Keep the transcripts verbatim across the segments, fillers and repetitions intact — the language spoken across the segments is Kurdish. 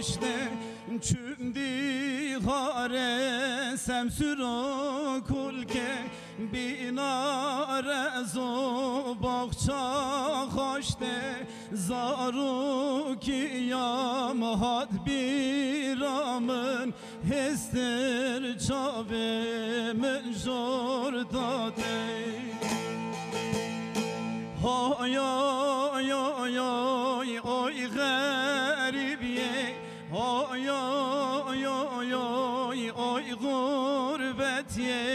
Çüm dîxare semsuro kulke bîna rezo baxça xaşte zarokiyam hat bîra min hêstir çavê min jor date. Hay, ay, ay, ay, oy xerîbiyê, hay, ay, ay, ay, oy xurbetiyê,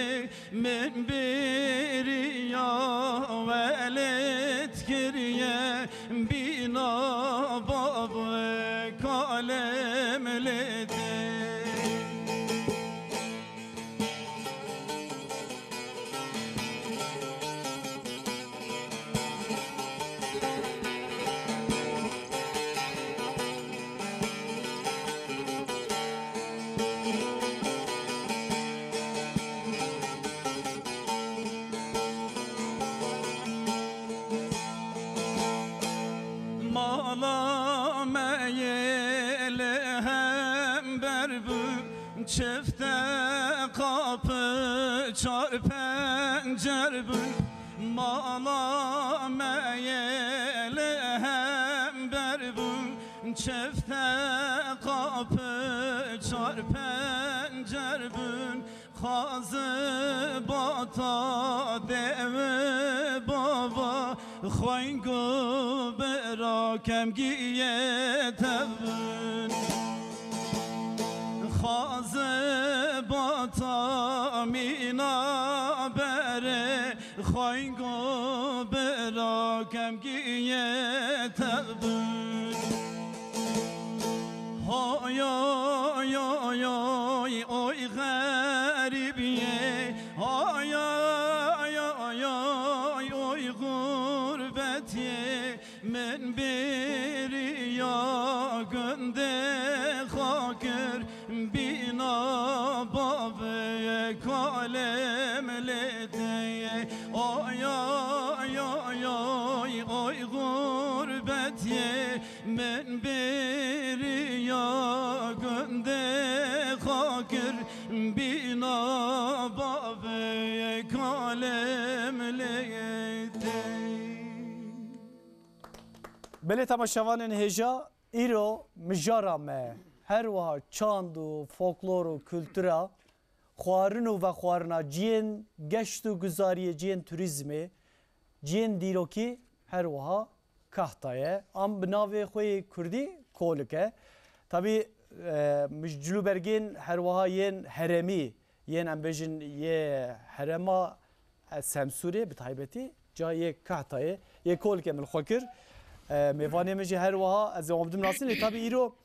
min bêriya welêt kiriye, bîna bavê kalem lê te. Mala me yê li hember bû, çifte qapî çar pencer bû. Mala me yê li hember bû, çifte qapî çar pencer bûn. Xazi bata dev bava, xweng û bira kemgiyê tevin. Xazi bata mîna berê, xweng û bira kemgiyê tevin. Hay, ay, ay, ay, oy xerîbiyê, hay, ay, ay, ay, oy xurbetiyê, min bêriya gundê xakir, bîna bavê kalem lê te ye. Ay, ay, ay, ay, oy xurbetiyê, min bêriya gundê xakir, bîna bavê kalem lê te. Belê temaşevanên hêja, îro mijara me her wiha çand û folklor û kultura, xwarin û vexwarina cihên geşt û guzariyê, cihên turîzmê, cihên dîrokî her wiha Kahta ye. An bi navê xwe yê kurdî Kolik e. Tabî, e, mij cilûbergên her wiha yên heremî, yên em bêjin yê herêma, e, Semsûrê bi taybetî, ca yê Kahtayê, yê Kolikê min xwe kir. E, mêvanê min jî her wiha ez ê wan bidim nasîn, lê tabî îro,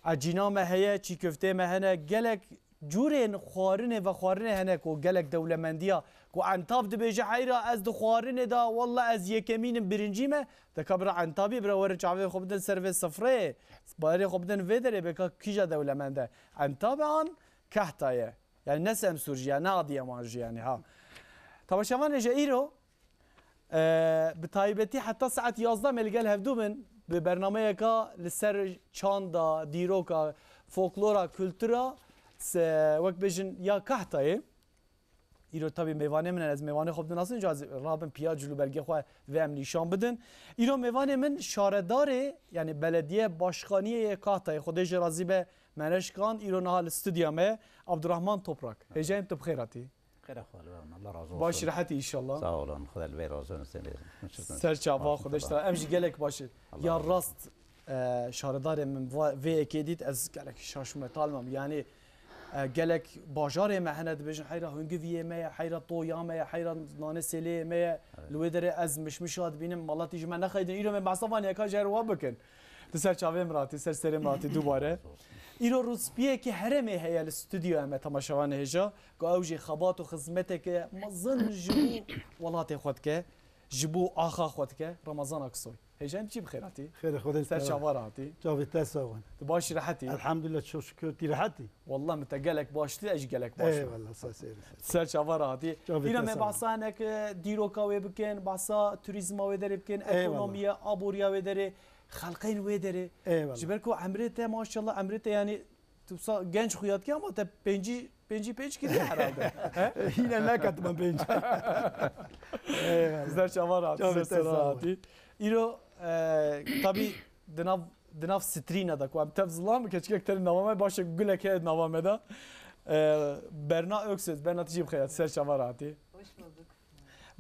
e, cîna me heye, çî köfteyê me hene, gelek cûrên xwarinê vexwarinê hene ku gelek dewlemendiya ku Entav dibêje, heyra ez di xwarinê de, wallah ez yekemîn im, birincî me, de ka bira Entavî bira werin çavê xwe bidin ser vê sifreyê, barê xwe bidin vê derê, bê ka kîja dewlemend e. Entav e an Kahta ye. Yani ne Semsûr jî ya, ne Adiyaman jî yani ha. Temaşevanê ji îro, e, bi taybetî heta saet yazdeh me li gel hevdû bin, bi bernameyeka li ser çanda, dîroka, folklora, kultura, se-, wek bêjin ya Kahtayê. Îro tabî mêvanê min in, ez mêvanê xwe bidinasin, ca ez rabin piya cilûbergê xwe vê em nîşan bidin. Îro mêvanê min şaredarê, yani belediye başkaniyê yê Kahtayê, Xwedê jê razî be, Mereşkan, îro niha li stûdya me, Abdurrahman Toprak. Hêjayê min tu bi xêr hatî. Xêra xwe li wan, Allah razı olsun. Baş rehetî inşallah. Sağ olun, Xwedê li vê razı olsun. Ser çava, Xwedê ji te. Em jî gelek baş in. Ya rast, e, şaredarê min va-, vê yekê dît, ez gelek şaş bûme, tal mam. Yani, e, gelek bajarê me hene dibêjin, heyra hungiviyê me ye, heyra toya me ye, heyra nane sêleyê me ye. Evet. Li wê derê ez mişmişa dibînim, malatî ji me nexeydin. Îro me behsa van yeka ji her wa bikin. Di ser çavê min hatî, ser serê min hatî dubare. Îro rûspiyekî herêmê heye li stûdyoya me, temaşevanê hêja, ku ew jî xebat û xizmeteke mezin ji bo welatê xwe dike, ji bo axa xwe dike, Ramazan Aksoy. Hêjayê min, tu çî bi xêr hatî? Xêrê Xwedê. Ser çava re hatî? Çavê te sax bin. Tu baş î, rehetî? Elhamdülillah, çok şükür, tu rehetî? Wallah min te gelek baş dît, ez jî gelek baş im. Eyvallah, sağ ol, seyr. Ser çava re hatî. Çavê te sax bin. Îro me behsa hinek, e, dîroka wê bikin, behsa turîzma wê derê bikin, eyvallah, ekonomiya, aboriya wê derê. Xelqên wê derê. Eyvallah. Ji ber ku emrê te, maşallah, emrê te, yanî tu sa genç xuya dike ama te pêncî, pêncî pênc kiriye herhalde. He? Yine neketime pênc. Eyvallah. Ser çava hatî, Çavê ser te sağ çava ol. hatî. Îro, e, tabî di nav, di nav strîna de ku em tev zilam bike, çikek tenê nava me, baş e, gulek heye nava me de. E, Berna Öksöz, Berna, tu jî bi xêr hatî, ser çava hatî. Hoş bulduk.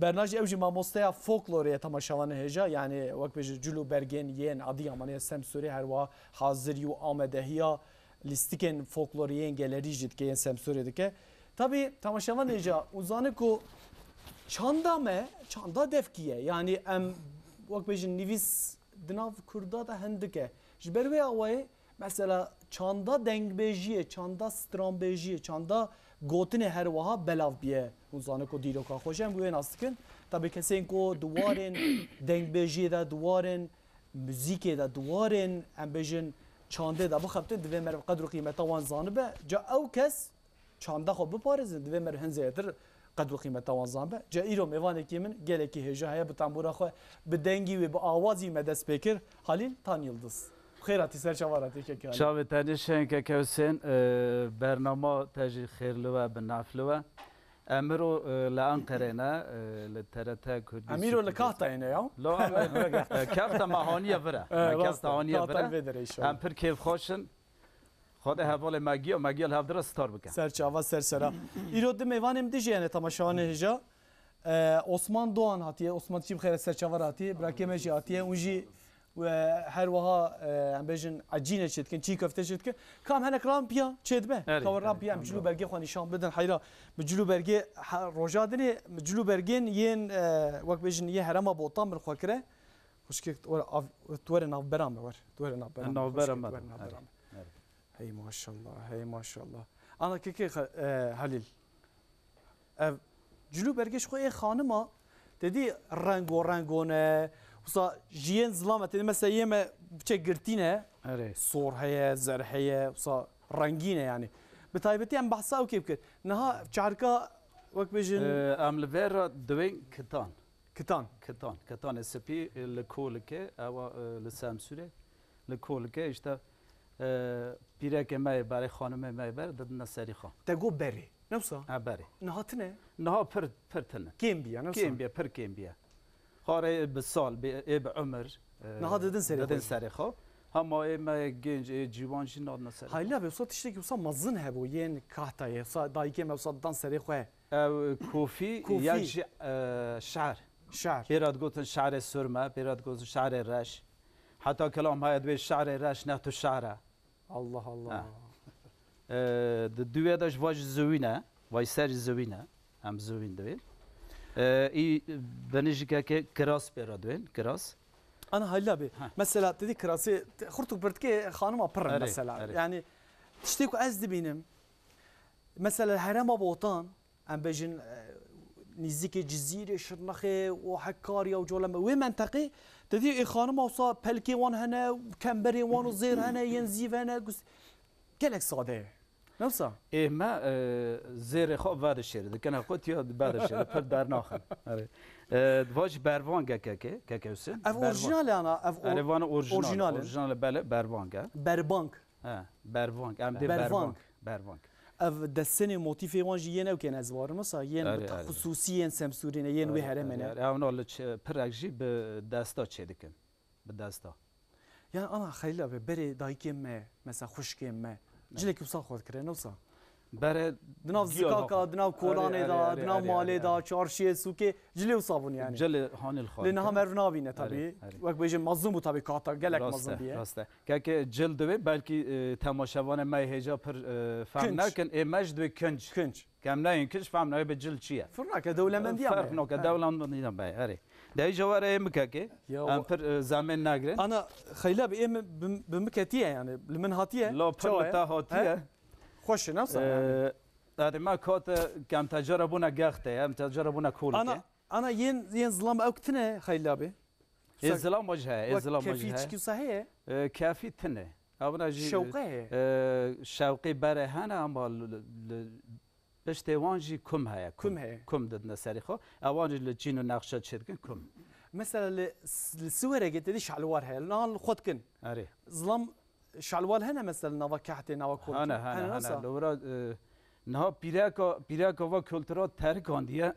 Berna jî, ew jî mamosteya folklorê ye, temaşevanê hêja, yanî wek bêjin cil û bergên yên Adıyamanê, Semsûrê, her wiha hazirî û amadehiya lîstikên folklorî yên gelerî jî dike, yên Semsûrê dike. Tabî temaşevanê hêja, hûn zanin ku çanda me, çanda devkî ye. Yanî em, wek bêjin, nivîs di nav kurda de hindik e. Ji ber wê awayê, mesela, çanda dengbêjiyê, çanda stranbêjiyê, çanda gotinê her wiha belav bûye. Hûn zanin ku dîroka xwe jî em bi wê nas dikin. Tabî kesên ku di warên dengbêjiyê de, di warên muzîkê de, di warên, em bêjin, çandê de bixebtin, divê meriv qedr û qîmeta wan zanibe. Ca ew kes çanda xwe biparêzin, divê meriv hin zêdetir qedr û qîmeta wan zanibe. Ca îro mêvanekî min gelekî hêja heye, bi tembûra xwe, bi dengî wê, bi awazî me dest pê kir. Halîl Tan Yildiz. Bi xêr hatî, ser çava hatî kekê Halîl. Çavê te nîşên keke Husên, e, bernama te jî xêr li we, bi naf li we. Em îro, e, li Enqerê ne, e, li T R T Kurdî. Em îro li Kahtayê ne ya? Lo, e, Kahta me haniye vir e. E, Me rast e. Kahta haniye vir Kahta e. vê derê inşallah. Em pir kêfxweş in. Xwedê hevalê me giya, me giya li hev dira star bike. Ser çava, ser sera. Îro du mêvanê min dijî hene, temaşevanê hêja. E, Osman Doğan hatiye. Osman, tu jî bi xêr hatî, ser çava hatî. Birakê me jî hatiye. Hûn jî, e, her wiha, e, em bêjin, ecîne çêdikin, çî köfte çêdikin. Kam hinek ran piya çêdibe. Erê, Ka we ran erê, piya, em tamam. Cil û bergê xwe nîşan bidin. Heyra, bi cil û bergê, ha, roja dinê, bi cil û bergên yên, e, wek bêjin, yê herema Botan min xwe kire. Xwişkek, tu were av, tu were navbera me, wer. Tu were navbera me. Navbera Xwişkek, me tu de. were navbera Erê, me. erê. Hey maşallah, hey maşallah. Ana kekê Xe-, e, Halîl. Ev cil û bergê ji xwe ê xanima, te dî rengo rengo ne. Wisa ji yên zilam e, te dî mesela yê me biçe girtî ne. Erê. Sor heye, zer heye, wisa rengîn e yanî. Bi taybetî em behsa ew kê bikir. Niha çarka wek bêjin Ee, em li vê re diwên kitan. Kitan. Kitan. Kitanê spî, e, li Kolikê, ewa, e, li Semsûrê. Li Kolikê işte, e, pîrekê me yê berê, xanimê me yê berê didine serî xwe. Te got berê. Ne wisa? Ha, berê. Niha tune? Niha pir, pir tune. Kêm biya, ne wisa? Kêm biya, pir kêm biya. Xarê bi sal, bi, ê bi umir, e, Niha didin serê didin xwe. Serê xwe. Hema ê me yê genc, ê ciwan jî nadine serê xwe. Hayla be, wisa tiştekî wisa mezin hebû, yên Kahtayê, wisa dayikê me wisa didan serê xwe. Ew kofî, kofî ya jî, e, şer. Şer. Pêra digotin şerê surme, pêra digotin şerê reş. Heta kelam heye dibê şerê reş ne tu şer e. Allah Allah. Ha. E, di duwê de ji va jî ziwîn e, vay ser jî ziwîn e. Em ziwîn divê. E, î binijikeke kiras pêra dibên, kiras. Ana hayla bê. Ha. Mesela te dî kirasê, te, xurt û pirtikê xanima pir in. Erê, mesela. Erê. Yani tiştê ku ez dibînim, mesela herema Botan, em bêjin, e, nîzikê Cizîrê, Şirnexê û Hekkariya û Coleme. Wê menteqê, te dî ê xanima wisa pelkê wan hene, kemberê wan û zêr hene, yên zîv hene, gus-, gelek sade ye. Ne wisa? Ê me, e, zêrê xwe vedişêre, dikine xwe tiya vedişêre, pir dernaxin. Erê. E, va jî bervang e keke, keke Husên. Ev bervang. Orjinal e ana, ev or-, Erê, vana orjinal. Orjinal e. Orjinal e, bele, bervang e. Berbank. He, bervang. Em dê bervang. Bervang. Bervang. Ev desenê, motîfê wan jî yên ew kên ez warim, wisa yên bi xusûsî yên Semsûrî ne, yên wê herêmê ne. Erê, erê, erê. Ew na li çi-, pirek jî bi desta çêdikin. Bi desta. Yani ana xeyla be, berê dayikê me, mesela xwişkê me, cilekî wisa xwe dikire, ne wisa? Berê di nav zikaka, di nav kolanê de, di nav malê de, çarşiyê, sûkê, cilê wisa bûn yani. Cilê hanê li xwe. Lê niha meriv nabîne tabî. Erê, erê. Wek bêjin mezin bû tabî, kahta gelek mezin bûye. Rast e, rast e. Keke cil divê, belkî, e, temaşevanê me hêja pir, e, fehm nekin, ê me ji divê kinc. Kinc. Kem neyên kinc, fehm nayê bi cil çi ye. Firnake, dewlemendiya me. Ferq nake, dewlemendiya me, erê. De îja were ê mikeke, em pir, e, zemên negrin. Ana xeyla bi ê min, bi, bi min ketiye yani, li min hatiye. La pir li te hatiye. Xweş e, ne wisa yani. E, erê, me kate, kem te cara bûne gexte, em te cara bûne kolike. Ana, ana yên, yên zilam ew kitine xeyla bi. Ê zilam jî heye, ê zilam jî heye. Kefî çikî wisa heye? E, kefî tine. Ew ne jî, şewqe heye. E, şewqê berê hene ama li, li, li piştê wan jî kum heye, kum. Kum heye. Kum didine serî xwe. Ewan jî li çîn û nexşe çêdikin kum. Mesela li, li Siwerekê te dî şalwar heye. Li niha li xwe dikin. Erê. Zilam şalwar hene mesela nava kehtê, nava kolkê. Hene, hene, hene. Li wira, e, niha pîreka, pîreka va kultura terkandiye.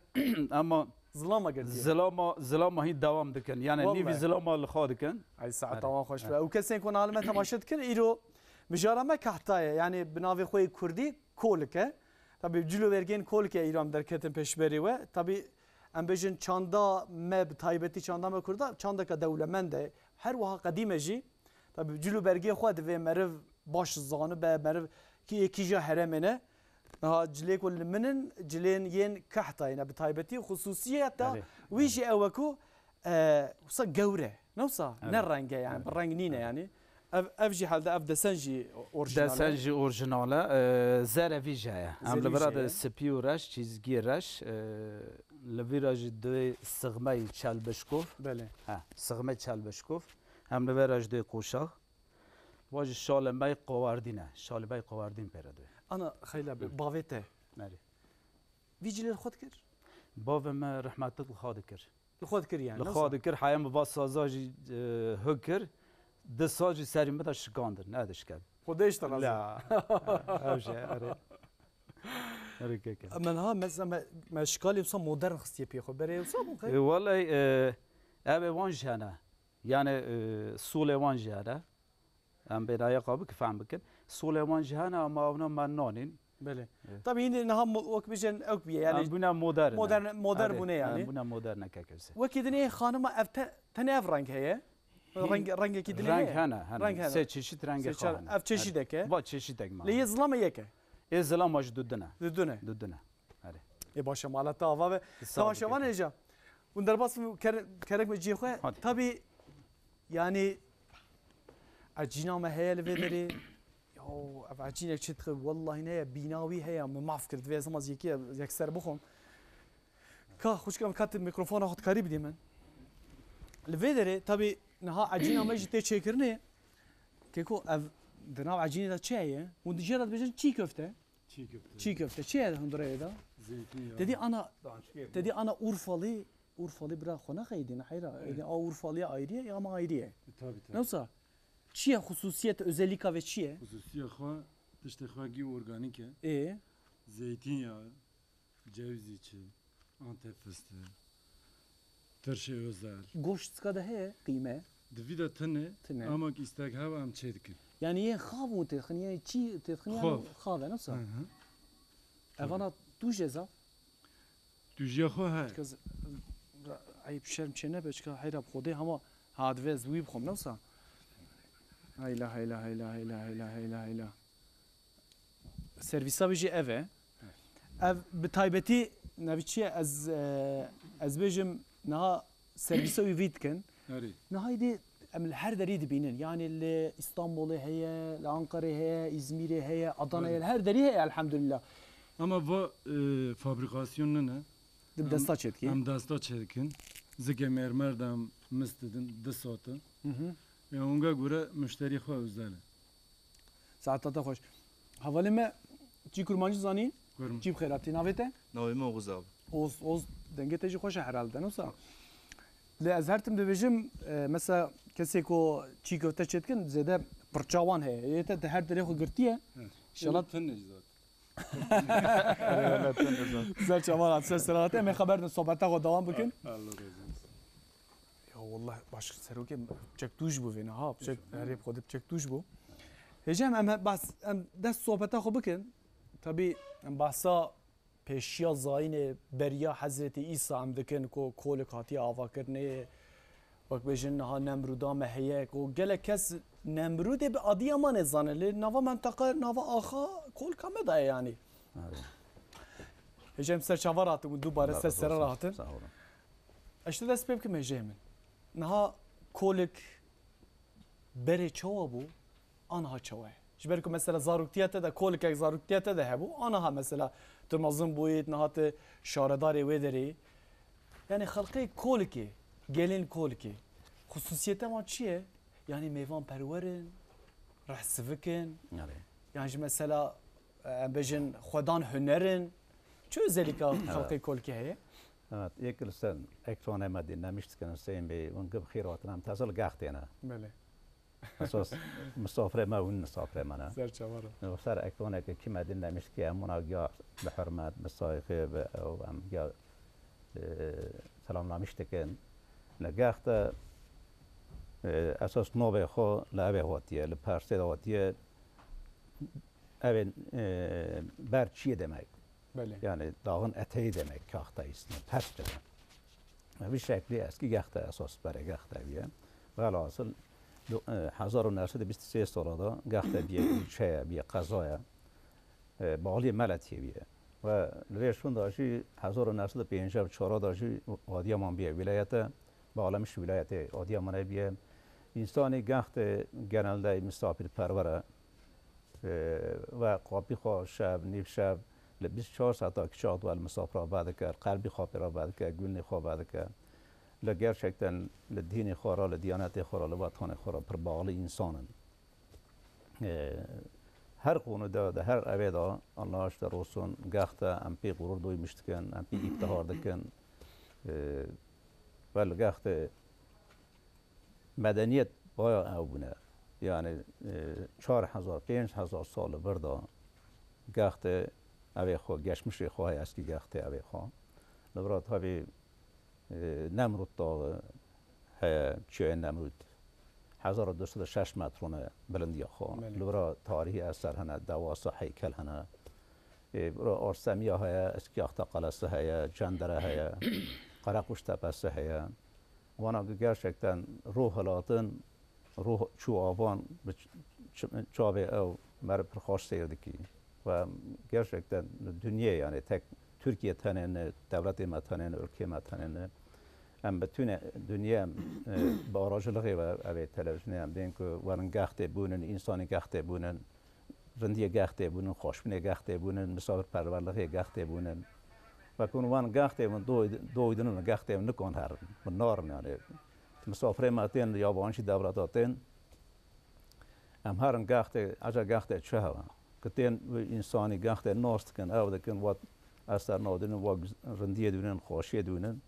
Ama zilama girtiye. Zilama, zilama hîn dewam dikin. Yani nîvî zilama li xwe dikin. Ay saeta wan xweş be. Ew kesên ku niha li me temaşe dikin, îro mijara me kehta ye. Yani bi navê xwe yê kurdî kolik e. Tabii cil û bergên kolikê îro em derketin pêşberî we. Tabii em bêjin çanda me, bi taybetî çanda me kurda, çandeka dewlemend e. Her wiha qedîm e jî. Tabii cil û bergê xwe divê meriv baş zanibe, meriv kî yê kîja herêmê ne. Niha cilê ku li min in, cilên yên kehtayê ne, bi taybetî xusûsiyeta wî jî ew e ku, e, wisa gewr e. Ne wisa? Ne reng e yani, bi reng nîne yani. Ev, ev jî helde, ev desen jî orjinal e. Desen jî orjinal e. E, zerevî jî heye. Em li vira de spî û reş, çîzgî reş, e, li vira jî duyê sixmeyî çelbişkov. Belê. Ha, sixmey çelbişkov. Em li vira jî duyê qoşax. Va jî şalê me yê qowardîn e. Şalê me yê qowardîn pê re duyê. Ana xeyla bi bavê te. Erê. Vî cilê li xwe dikir? Bavê me rehmetlik li xwe dikir. Li xwe dikir yani, li xwe dikir, heye min va saza jî, e, huk kir. Di saz jî serî min de şikandin, nedişken. Xwedê ji te razî. La. Ev jî, erê. Erê keke. Min ha, me, me, me şikalê wisa modern xistiye pê xwe. Berê wisa bû qey? E, welay, e, ev ê wan jî hene. Yani, e, solê wan jî hene. Em bêraya xwe bik-, fehm bikin. Solê wan jî hene, ama ewna me nanîn. Belê. Evet. Tabii hînî niha mo-, wek bêjin ew bûye, yani em bûne modern. Modern, modern bûne yani. Em bûne modern keke wisa. Wekî dinê xanima ev te-, tenê ev reng heye. Reng, rengekî dinê heye. Reng hene, hene. Reng hene. Sê çeşit rengê xwe hene. Ev çeşidek e. Va çeşidek me. Lê yê zilama yek e. Ê zilama jî dudin e. Dudin e. Dudin e. Erê. Ê baş e, mala te ava be. Sağ ol, temaşevan hêja. Hûn derbas kere-, kerek me cihê xwe. Hadi. Tabii, yani, ecîna me heye li vê derê. Ya, ev ecînek çi dixwe, wellahî ne ye, bîna wî heye, min maf kir, divê ez hema yekî yekser bixwim. Ka, xwişka min, ka tu mikrofona xwe dikarî bidî min. Li vê derê, tabii, niha ecîna me jî tê çêkirinê. Keko, ev di nav ecînê de çi heye? Hûn di jê re dibêjin çî köfte. Çiğ köfte. Çiğ köfte. Çi ye hundireyê de? Zeytinyağı. Te dî ana, dançikê, te dî ana Urfalı, Urfalı bira xwe nexeyidî, neheyra. Evet. Yani a Urfalıya ayrı ye, ya ama ayrı ye. E, tabii, tabii. Nasıl? Çi ye hususiyet, özellik ve çi ye? Hususiye xwe, tiştê xwe gî organik e. E? Zeytinyağı, cevizî çi, Antep fıstığı, tirşê özel. Goşt çika de heye, qîme? Di vî de tune, tune, ama ki istek hava em çê dikin. Yani yên xav û têdixin, yani çi têdixin, yani xav e, nasıl? Hı hı. Evana tu jeza? Tu jê xwe he. Çika z-, eyb şerm çê nebe, çika heyra bi Xwedê hema ha divê ez wî bixwim, nasıl? Heyla, heyla, heyla. Servîsa wî jî ev e. Ev bi taybetî nevî çi ye? Ez, e, ez bêjim niha servîsa wî vî dikin. Erê. Niha îdî em li her derî dibînin. Yani li Îstanbulê heye, li Ankarê heye, Îzmîrê heye, Adanayê heye, li her derî heye elhamdülillah. Ama va, e, fabrikasyon nine. Di desta çêdikî. Em desta çêdikin. Zikê mêrmer de em mis didin, di sate. Hı hı. Ya onga göre müşteri xwe özel e. Saeta te xweş. Hevalê me, çi kurmancî zanî? Kurm. Çi bi xêr hatî? Navê te? Navê min Oğuz abi. Oğuz, Oğuz, dengê te jî xweş e herhalde, ne wisa? Lê ez her tim dibêjim, e, mesela kesê ku çî köfte çêdikin, zêde pirça wan heye. Yê te, te her derê xwe girtiye. Evet. İnşallah. Tune zaten. Ser çavan hat, ser sera hat. Em ê xeber din, sohbeta xwe dewam bikin. Allah razı olsun. Ya wallah, baş serokê, çek tûj bû vêne ha, çek, herê xwe dip çek tûj bû. Hêjam, em he-, bas, em dest sohbeta xwe bikin. Tabii, em bahsa pêşiya zayînê beriya Hezretî Îsa em dikin ku kolik hatiye avakirinê, wek bêjin niha Nemrûda me heye ku gelek kes Nemrûdê bi Adîyamanê zane, lê nava menteqe, nava axa kolika me daye yanî. Evet. Hêjam ser çava rahatin û dubare ser sera rahatin. Sağ olun. Ez te dest pê bikim hêjê min. Niha kolik berê çawa bû, aniha çawa ye? Ji ber ku mesela zaroktiya te de, kolikek zaroktiya te de hebû, aniha mesela tu mezin bûyî, niha tu şaredarê wê derê yî. Yani xelkê kolikê, gelên kolikê, xususiyete wan çi ye? Yani mêvanperwer in, rehsivik in. Erê. Yani ji mesela, em bêjin xwedan huner in. Çi özelîka xelkê kolikê heye? Evet, yek li ser ekranê me dinlemiş dikin Hüseyin Bey, hûn gib xêr hatin, em teze li Gextê ne. Belê. Esas misafirê me hûn misafirê me ne. Ser çawa re. Li ser ekraneke kî me dinlemiş ki em wana giya bi hurmet, bi saygı, bi ew em giya, e, selamlamiş dikin. Li Gexte, e, esas navê xwe li evê hatiye, li persê de hatiye, evê, e, ber çiyê demek. Belê. Yani dağın eteği demek, Kahta ismi, pers demek. Ve bir şekli eski Gexte esas bere Gexte diye. Velhasıl, do-, e, hezar û neh sed û bîst û sê sala da Gexte bir ilçeye, bir kazaya, e, bağlı Meletiye bir. Ve li vê şûn da jî hezar û neh sed û pêncî û çar da jî Adiyaman bir vilayete, bağlamış vilayete Adiyaman'e bir. İnsanı Gexte genelde misafirpervere, e, ve qapî xwe şev, nîv şev, li bîst çar saeta kiçax dû el misafira vedike, el qelbî xwe pê re vedike, gulnî xwe vedike. Li gerçekten li dînê xwe re, li diyanetê xwe re, li wetanê xwe re pir bağlı insan in. E, her konuda, de her evê de, Allah işte olsun, Gexte em pê gurur duymuş dikin, em pê îftihar dikin. E, ve li Gexte medeniyet baya ew bûne. Yani, e, çar hezar, pênc hezar sal li vir de Gextê evê xwe, geçmişê xwe heye, eskî Gextê evê xwe. Li vir de tabii, e, Nemrûd dağı heye, Çiyayê Nemrûd. Hezar û du sed û şeş metrone bilindiya xwe. Belê. Li vir de tarihî eser hene, dewasa heykel hene. E, vir de Arsemiya heye, eskî Axta Qalesi heye, Cendere heye, Qereqûş Tepesi heye. Wana gerçekten ruh hilatin, ruh çû avan bi ç-, ç-, çavê ew me re pir xweş seyr dikî. Ve gerçekten dinyê, yani tek Türkiye tenê ne, devletê me tenê ne, ülkê me tenê ne. Em bi tune dinyê em, e, bi aracılığê ve evê televizyonê em dên ku werin Gextê bûnin, insanî Gextê bûnin. Rindiyê Gextê bûnin, xweşbûnê Gextê bûnin, misafirperwerlixê Gextê bûnin. Wek hûn wan Gextê min doy-, doydinin, Gextê min nikon herin. Min narin yani. Misafirê me tên li yabancî dewleta tên. Em herin Gextê, ece Gextê çi hebe? Ki tên wî însanî Gextê nas dikin, ew dikin, wat eser nadinin, wa rindiyê dibînin, xweşiyê dibînin.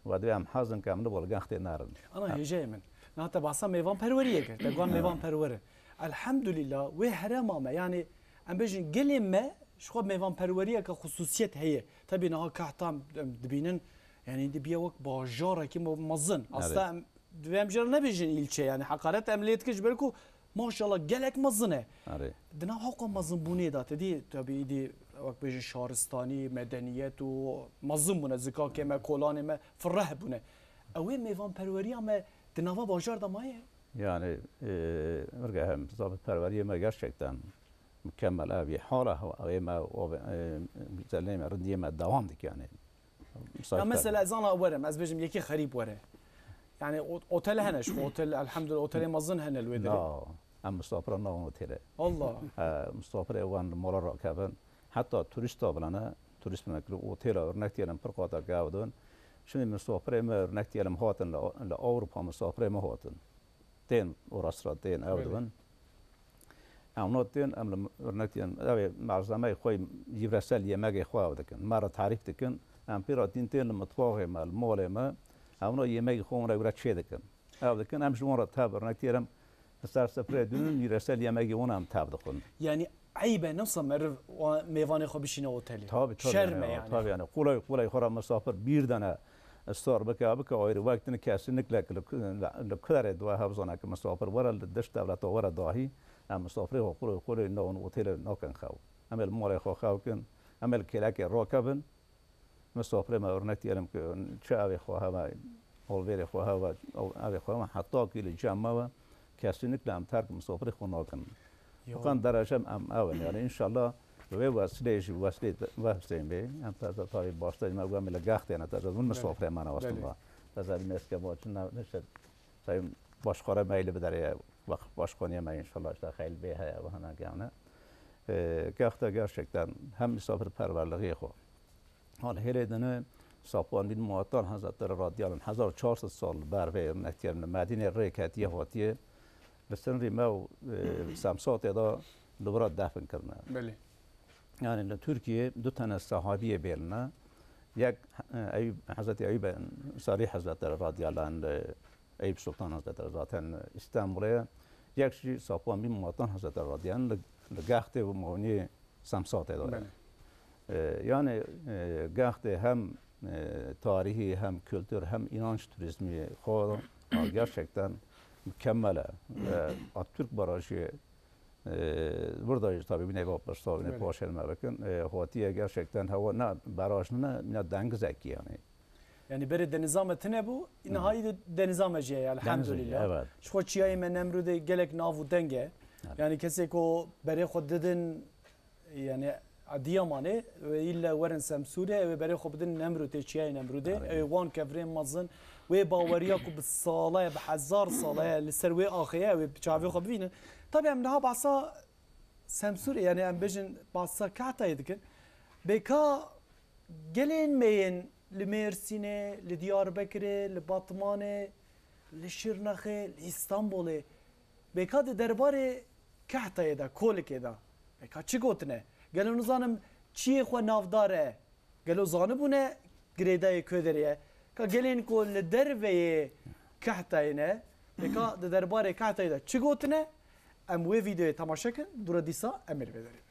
Ve divê em hezin ke em li bo li Gextê nerin. Ana hêjeyê min. Niha te behsa mêvanperweriyê kir. Te got mêvanperwer e. Elhamdulillah, wê herêma me, yani em bêjin gelê me ji xwe mêvanperweriyeke xusûsiyet heye. Tebî niha Kahta em dibînin, yani dibiye wek bajarekî me-, mezin. Aslında em, divê em jê re nebêjin îlçe, yani heqaret em lê dikin ji ber ku maşallah gelek mezin e. Erê. Di nav hewqa mezinbûnê de, te dî, tebî îdî wek bêjin şaristanî, medeniyet û mezin bûne, zikakê me, kolanê me fireh bûne. Ew ê mêvanperweriya me di nava bajar de maye? Yani, e, mirge hem, zabitperweriya me gerçekten mükemmel ev ye. Hala ew ê me, o, e, güzelliğê me, rindiyê me devam dike yani. Ya mesela ez ana werim, ez bêjim yekê xerîb were. Yani o-, otel hene, şu otel, elhamdülillah, otelê mezin hene li wê derê. Na, em misafira navin otele. Allah. He, misafirê wan li mala rakevin. Hatta turîsta bilane, turîst binekir, otela örnek diyelim, pir qata gavdin. Şimdi misafirê me örnek diyelim hatin li, li Avrupa misafirê me hatin. Tên orasra tên ew dibin. Em not tên, em li örnek tên, ev ê malzemeyê xwe, yîvresel yemegê xwe ew dikin. Me re tarîf dikin. Em pê re dîn tên li mitwaxê me, li malê me. Em no yemegê xwe wan re wira çê dikin. Ew dikin, em ji wan re tev örnek tên, em li ser sifreyê dûnin, yîvresel yemegê wan em tev dixwin. Yani eyb e, nisa meriv wa-, mêvanê xwe bişîne otelê? Tabii, tabii, şerm e yani, yani. Tabii yani. Qulay, qulay xwe re misafir bir dene sor bike, bike ayrı wek din kesinlikle ki li ku-, li, li kuderê dua hevzana ki misafir were li dış devleta were dahi, em misafirê xwe qulay, qulay navin otele nakin xew. Em ê li malê xwe xew kin, em ê li kêlekê rakevin. Misafirê me örnek diyelim ki çi evê xwe heve, holvêrê xwe heve, ev-, evê xwe heve, heta ki li cem me ve, kesinlikle em terk misafirê xwe nakin. Yo. Fiqan derece em ew in. Yani inşallah bi vê wesileyê jî, wesileyê te, ve Hüseyin Bey, em te, te, tabii başta me, em li Gextê ne, te, te, min misafirê me ne aslında. Te, te, meske bu açın ne, işte, Sayın Başkan'a meyli bir dereye, bak, başkanıya me inşallah işte xeyl bê heye ve hana gevne. E, Gexte gerçekten hem misafirperverliği xwe, Hal hêlê dinê Safwan bin Muattal Hazretleri radiyallahu anh hezar çar sed sal ber vê, örnek diyelim, li Medînê rê ketiye hatiye, li sinrî me û, e, Semsatê de li vira defin kirine. Belê. Yani li Tirkiyê du tane sahabiyê bêline, Yek, e, Eyûb, Hezretî Eyûb Ensarî Hezretleri radiyallahu anh li Eyûb Sultan Hezretleri zaten Îstanbulê ye. Yek jî Safwan bin Muattan Hezretleri radiyallahu anh li, li Gextê û Mawnî Semsatê de ye. Belê. E, yani, e, Gextê hem, e, tarihî, hem kültür, hem inanç turizmi xwe, ha, gerçekten mükemmel e. E, Atatürk Barajı, e, burada tabii bir nevi yapmışlar, bir nevi Belê. Paşa elime bakın. E, Hotiye gerçekten hava ne baraj ne, ne deniz eki yani. Yani berê deniza me tine bû, Hı. nihayî de deniza me jî ye, Deniz elhamdülillah. Eki, evet. Ji xwe çiyayê me Nemrûdê gelek nav û deng e. Evet. Yani kesê ku berê xwe didin, yani Adiyamanê, wê îlle werin Semsûrê, ew ê berê xwe bidin Nemrûdê, çiyayê Nemrûdê. Evet. Ew ê wan kevirên mezin, wê baweriya ku bi sala ye, bi hezar sala ye, li ser wê axê ye, ew ê bi çavê xwe bibînin. Tabii em niha behsa Semsûrê, yani em bêjin behsa Kehtayê dikin. Bêka gelên me yên li Mêrsînê, li Diyarbekirê, li Batmanê, li Şirnexê, li Îstanbulê, bêka di derbarê Kehtayê de, Kolikê de, bêka çi gotine? Gelo nizanim çiyê xwe navdar e? Gelo zanibûne girêdayê ku derê ye? Ka gelên ku li derveyê Kehtayê ne, bêka di derbarê Kehtayê de çi gotine? Em wê vîdeoyê temaşe kin, dûre dîsa em ê li vê derê bin.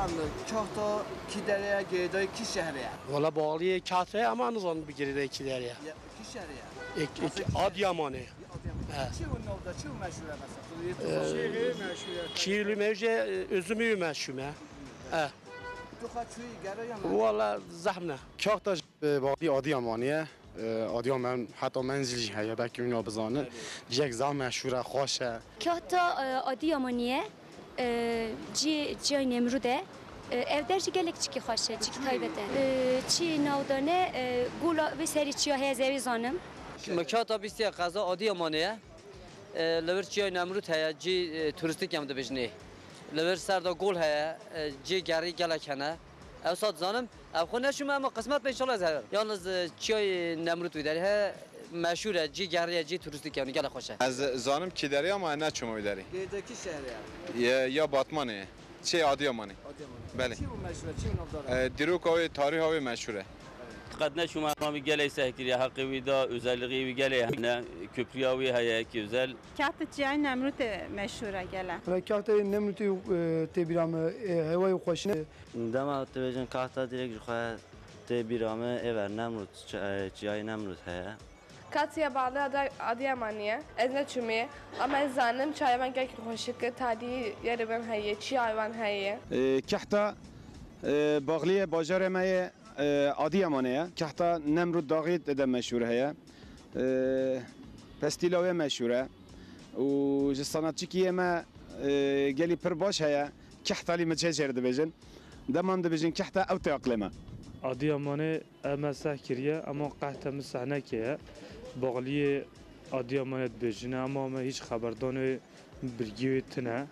Abi, em Kahta kî derê ye, girêdayî kî şehrê ye? Wala, bağlıyê Kahtayê ama nizanim bi girêdayî kî derê ye. Ya, kî şehrê ye? Ek, ek, Adıyamanê. Ya, Adıyaman. He. Çi û navda, çi û meşhur e mesela? Ee, Çi meşhur e? Kî li mevce, e, üzümü meşhur me. He. Tu xwe çûyî gere ya me? Wala, zehne. Kahta, e, bağlı Adıyamanê ye. E, Adıyaman heta menzil jî heye, belkî wina bizanin. Cihek zaf meşhur e, xweş e. Kahta, e, Adıyamanê ye. E, cî, ciyayê Nemrûd e. E, ev der jî gelek çikî xweş e, çikî taybet e. E, çi navdane, e, gola vê serî çiya heye, ez ê zanim. Kahta bîstiye qeza Adıyamanê ye. E, li vir çiyayê Nemrûd heye, cî, e, turîstîk em dibêjinê. Li vir ser de gol heye, e, cî gerî gelek hene. Ew saet zanim, ev xwe neçûme, ema qismet be, înşallah ez herim. Yalnız, e, çiyayê Nemrûd wî derê heye, meşhur e, cî gerî ye, cî turîstîk e, gelek xweş e. Ez zanim kî derê ama neçûme wî derê. Girêdayî kî şehrê ye? Ya, ya Batmanê ye. Çê Adıyamanê. Adıyaman. Belê. Çi û meşhur e, çi û navdar e? E, dîroka wê, tariha wê meşhur e. Qet neçûme, ama wî gelek seh kiriye, heqê wî da, özelliği wî gelek hene, köprüya wî heye, yekî özel. Kahta çiyayê Nemrûdê meşhur e gelek. Wala, Kahtayê Nemrûdê, e, tê bîra me, e, hewayê xweş e. Dema tu bêjin Kahta, direkt ji xwe tê bîra me êver Nemrûd, çi-, e, çiyayê Nemrûd heye. Kahtaya bağlı Ada-, Adıyamanê ye. Ez neçûmê, ama ez zanim çiyayê wan gelek xweşik e, tarî yerê wan heye, çiyayê wan heye. E, Kahta, e, bağlıyê bajarê me ye, e, Adıyamanê ye. Kahta Nemrûd Daxî tê de meşhur heye. E, pestîla wê meşhur e. Û ji sanatçikiyê me, e, gelî pir baş heye. Kahtalî miçê jê re dibêjin. Dema em dibêjin Kahta, ew tê aqlê me. Adıyamanê Ev me seh kiriye, ema Kahta min seh nekiriye. Bağliyê Adıyamanê dibêjine, ema me hîç xeberdanê bilgî wê tine.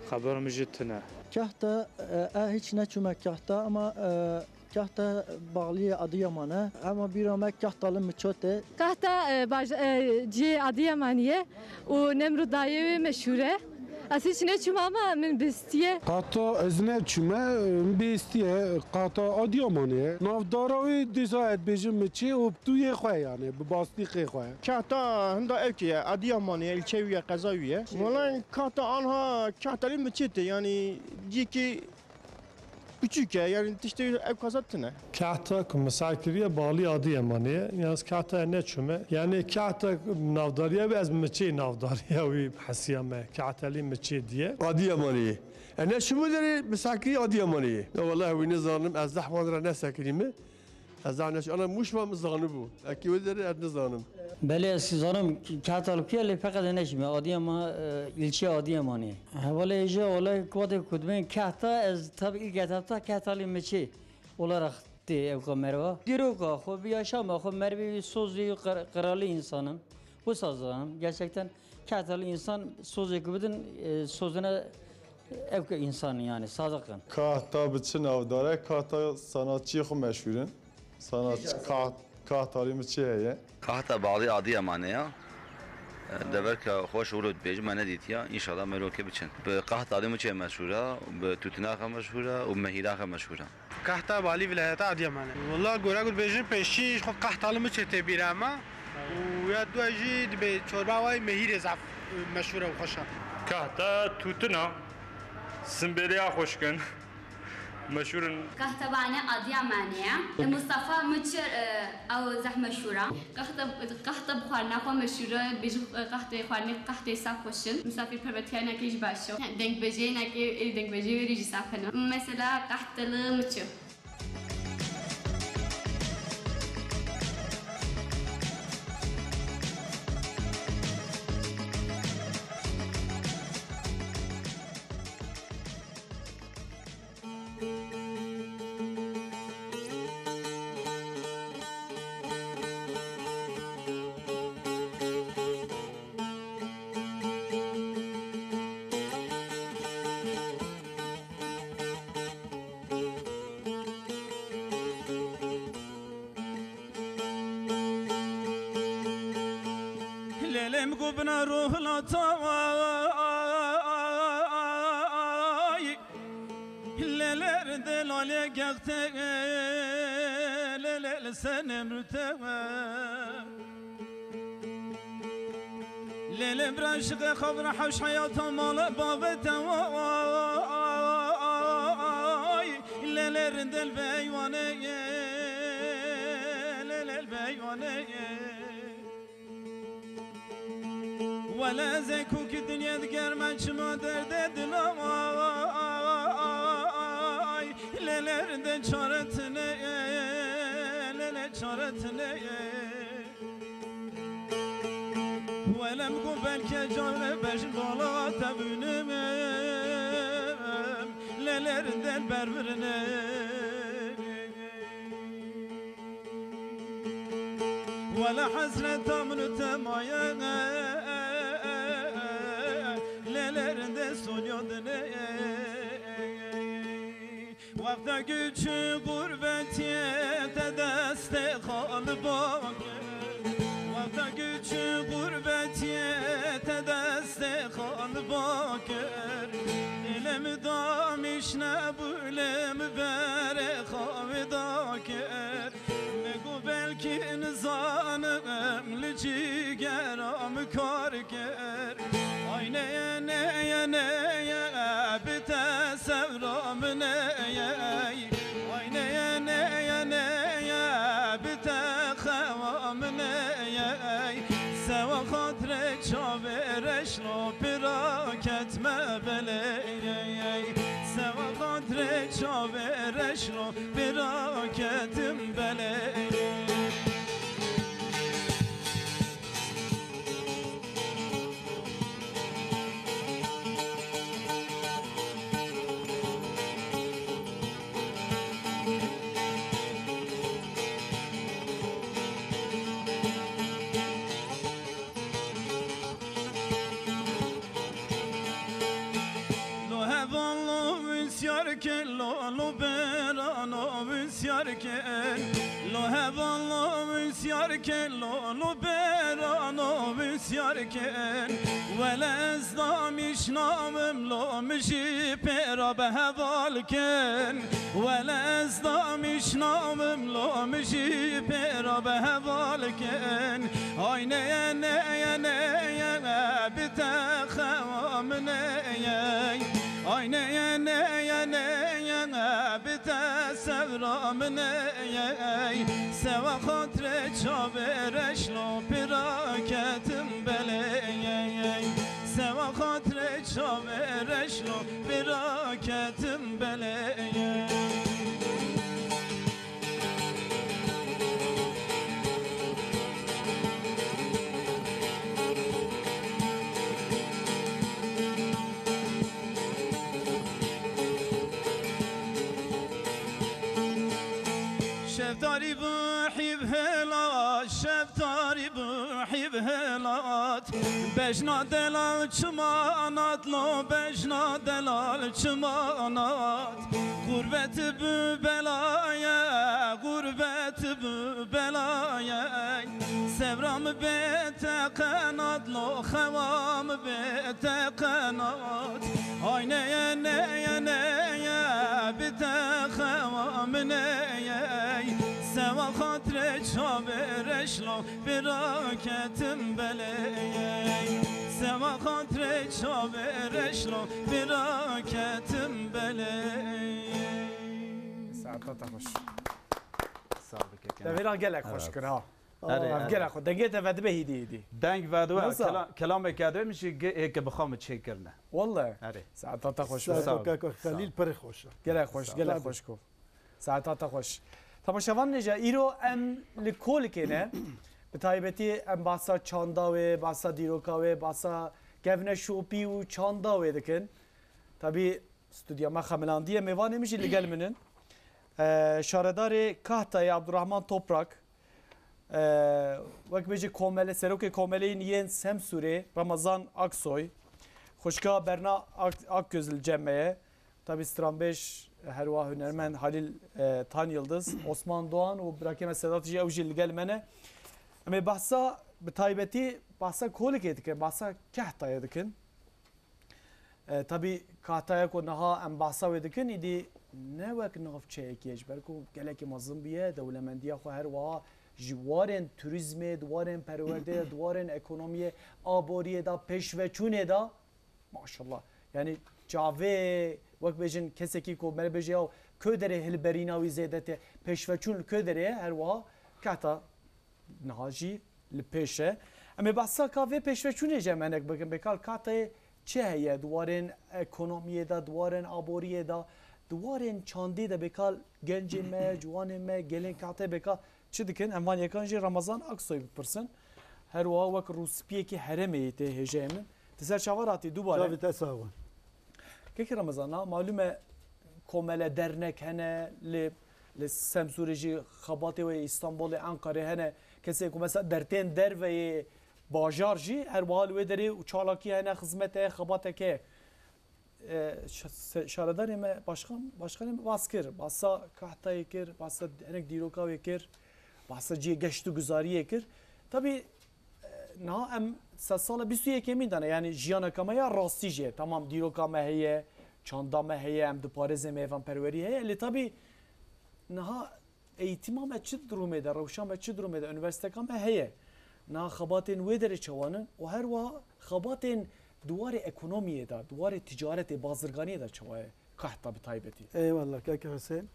Xebera min jî tine. Kahta, e, e, hiç neçûme Kahta, ama, e, Kahta bağliyê Adıyaman e. Ema bîra me Kahtalı Miço tê. Kahta, e, baj-, e, cihê Adıyamanê ye. û Nemrûd dayê wê meşhûr e. Ez hiç neçûm ama min bihîstiye. Qata ez neçûme, min bihîstiye. Qata Adıyamanê ye. Navdara wê dîsa ez dibêjim Miçê û bi tûyê xwe, yani bi bastîqê xwe. Kahta hinda ewkê ye, Adıyamanê ye, ilçe wî ye, qeza wî ye. Wala Kahta anha Kahtalî Miçê tê, yani cîkî Piçûk e, yani tiştê ew kasa tune. Kahta ku min seh kiriye, bağlî Adıyamanê ye. Yalnız Kahtayê neçûme. Yani Kahta navdariya wî, ez Miçê navdariya wî hesiya me. Kahtalî Miçê diye. Adıyamanê ye. E, neçûme derê, min seh kiriye Adıyamanê ye. Ya wallahî wî nizanim, ez zehf wan re nesekirîme. Ez zehf neçûm. Ana Mûş me min zanibû. Ekî wê derê ez nizanim. Belê, ez zanim, Kahtal kuye, lê feqet neçûme. Adıyaman, e, ilçe Adıyamanê. Hevalê hêja olay kuatê kutbên Kahta, ez tabi ilk etapta Kahtalî Miçê olarak Tê ew ka merva. Dîroka xwe, bi yaşama xwe, mervê wî sozê wî qir-, qiralî însan in. Wisa zanim. Gerçekten Kehtalî însan sozê ku bidin, e, sozine ew ke însan in, yani, sadiq in. Kahta bi çi navdar e? Kahta sanatçiyê xwe meşhûr in. Sanatçi Kah-, Kahtalî min çi heye? Kahta Balî Adiyamanê ya. Deverka xweş wilo dibêjim, me nedîtiya. Înşallah merokê biçin. Bi Kahtalî min çi meşhûr e, bi tûtinaxe meşhûr e û mehîraxe meşhûr e. Kahta Balî vilayeta Adiyamanê. Walla gora ku dibêjin pêşî ji xwe Kahtalî min çi tê bîra me. Û ya dua jî dibê çorba wayî mehîrê zaf meşhûr e û xweş e. Kahta tûtina, simbêlê ya xweşk in. Meşhûr in. Kahta Bane Adiyamanê ye. Mustafa Miçir, e, ew zeh meşhûr e. Qehte, qehte bi xwarina xwe meşhûr e. Bêjin, e, qehtê xwarinê qehtê saf xweş in. Misafîrperwertiya nekê jî baş e. Dengbêjê nekê, ê dengbêjê wê rê jî saf hene. Mesela qehtelî Miçir. Lêlê min ku bina rohilata wayî, lêlê rindê lalê gextê, lêlê li ser nemrûte we. Lêlê bira şiqê xwe bira hewş heyata mala bavê te way. Lêlê rindê li beywanê, lêlê li beywanê. Wele ez ê ku ki dinyê digerme çima derdê dila way. Lêlê rindê çare tine, lêlê çare tine. Wele min got belkî carê bejn bala te bînim, lê lê rindên bermirine. Wele hesreta min û te maye, lê lê rindên sonya dinê. Wexta ku çû gurbetiyê te destê xwe li ba kir. Wexta ku çû gurbetiyê te destê xwe li ba kir. Dilê min damîş nebû, lê min berê xwe wida kir. Min got belkî nizanim li cîgera min kar kir. Ay neye, neye, neye, bi te sewra min ey. Ay neye, neye, neye, bi te xewa min ey. Sewa xatirê çavê reşno pira ketme belê. Sewa xatirê çavê reşno pira ketim belê. Lo heval lo wîsyar ke, lo, lo bêra lo wîsyar ke. Lo heval lo wîsyar ke, lo, lo bêra lo wîsyar ke. Wele ez damîş nabim, lo min jî pêra bi heval kin. Wele ez damîş nabim, lo min jî pêra bi heval kin. Ay neye, neye, neye, bi te xewa min ey. Ay neye, neye, neye, bi te sewra min ey. Sewa xatirê çavê reşno pira ketim belê. Sewa xatirê çavê reşno pira ketim belê. Tarî bû hîv hilat, şev tarî bû hîv hilat. Bejna delal çi manat lo, bejna delal çi manat. Gurbet bû belaye, gurbet bû belaye. Sevra min bê te qenat lo, xewa min bê te qenat. Ay neye, neye, neye, bi te xewa min neye. Sewa xatirê çavê reşlo, bira ketim belê. Sewa xatirê çavê reşlo, bira ketim belê. Saeta te xweş. Sağ ol, kekene. Te vêra gelek xweş kir ha. Erê, Ev erê. Gelek xwe. Dengê te vedibe hîdî hîdî. Deng vedibe, Nasıl? Kela-, kelamê kedibe min jî ge-, ê ke bi xwe min çêkirine. Welle. Erê. Saeta te xweş. Sağ ol. Sağ ol. Keko Xelîl pir xweş e. Gelek xweş, Sağ ol. Gelek Tabii. Xweş ko. Saeta te xweş. Temaşevan nêca, îro em li kolikê ne. Bi taybetî em bahsa çanda wê, bahsa dîroka wê, bahsa kevneşopî û çanda wê dikin. Tabî Stûdya me xemilandiye, mêvanê min jî li gel min in. Eee, şaredarê Kahtayê Abdurrahman Toprak, eee, wek bêjî komele, serokê komeleyên yên Semsûrê Ramazan Aksoy, xwişka Berna Ak-, Akgöz li cem me ye. Tabî stranbêj, her wiha hunermend Halil, eee, Tan Yildiz, Osman Doğan û birakê me Sedat jî, ew jî li gel me ne. Em ê behsa, bi taybetî behsa kolikê dikin, behsa Kahtayê dikin. E, tabî Kahtaya ku niha em behsa wê dikin, îdî ne wek navçeyekê ye, ji ber ku gelekî mezin bûye, dewlemendiya xwe her wiha ji warên turîzmê, di warên perwerdeyê, di warên ekonomiyê, aboriyê de, pêşveçûnê de, maşallah. Yanî çavê, wek bêjin, kesekî ku me bêje ya ku derê hilberîna wî zêde tê, pêşveçûn li ku derê ye, her wiha Kahta niha jî li pêş e. Em ê behsa ka vê pêşveçûnê jî em hinek bikin. Bêkal Kahtayê çi heye di warên ekonomiyê de, di warên aboriyê de, di warên çandê de bêkal gencên me, ciwanên me, gelên Kahtayê bêkal çi dikin? Em van yekan jî Ramazan Aksoy bipirsin. Her wiha wek rûspiyekî herêmê yê tê hêjeyê min. Ti ser çavan hatî dubare. Çavê te sax bin. Kekê Remezan, na malûm e komele dernek hene, li, li Semsûrê jî xebatê wê Îstanbulê, Enqerê hene. Kesê ku mesela dertên derve yê bajar jî her wiha li wê derê û çalakî hene, xizmet heye, xebatek heye. E, ş-, se-, şaredarê me, başkan, başkanê me bas kir. Basa Kahtayê kir, basa hinek dîroka wê kir, basa cihê geşt û guzariyê kir. Tabî, e, niha em sedsala bîst û yekemîn de ne, yanî jiyaneka me ya rastî jî ye. Tamam, dîroka me heye, çanda me heye, em diparêzin, mêvanperwerî heye. Lê tabî niha eğîtima me çi durumê de, rewşa me çi durumê de, unîversîteka me heye. Niha xebatên wê derê çawa ne û her wiha xebatên di warê ekonomiyê de, di warê ticaretê, bazirganiyê de çawa ye Kahta bi taybetî? Eyvallah, keke Husên.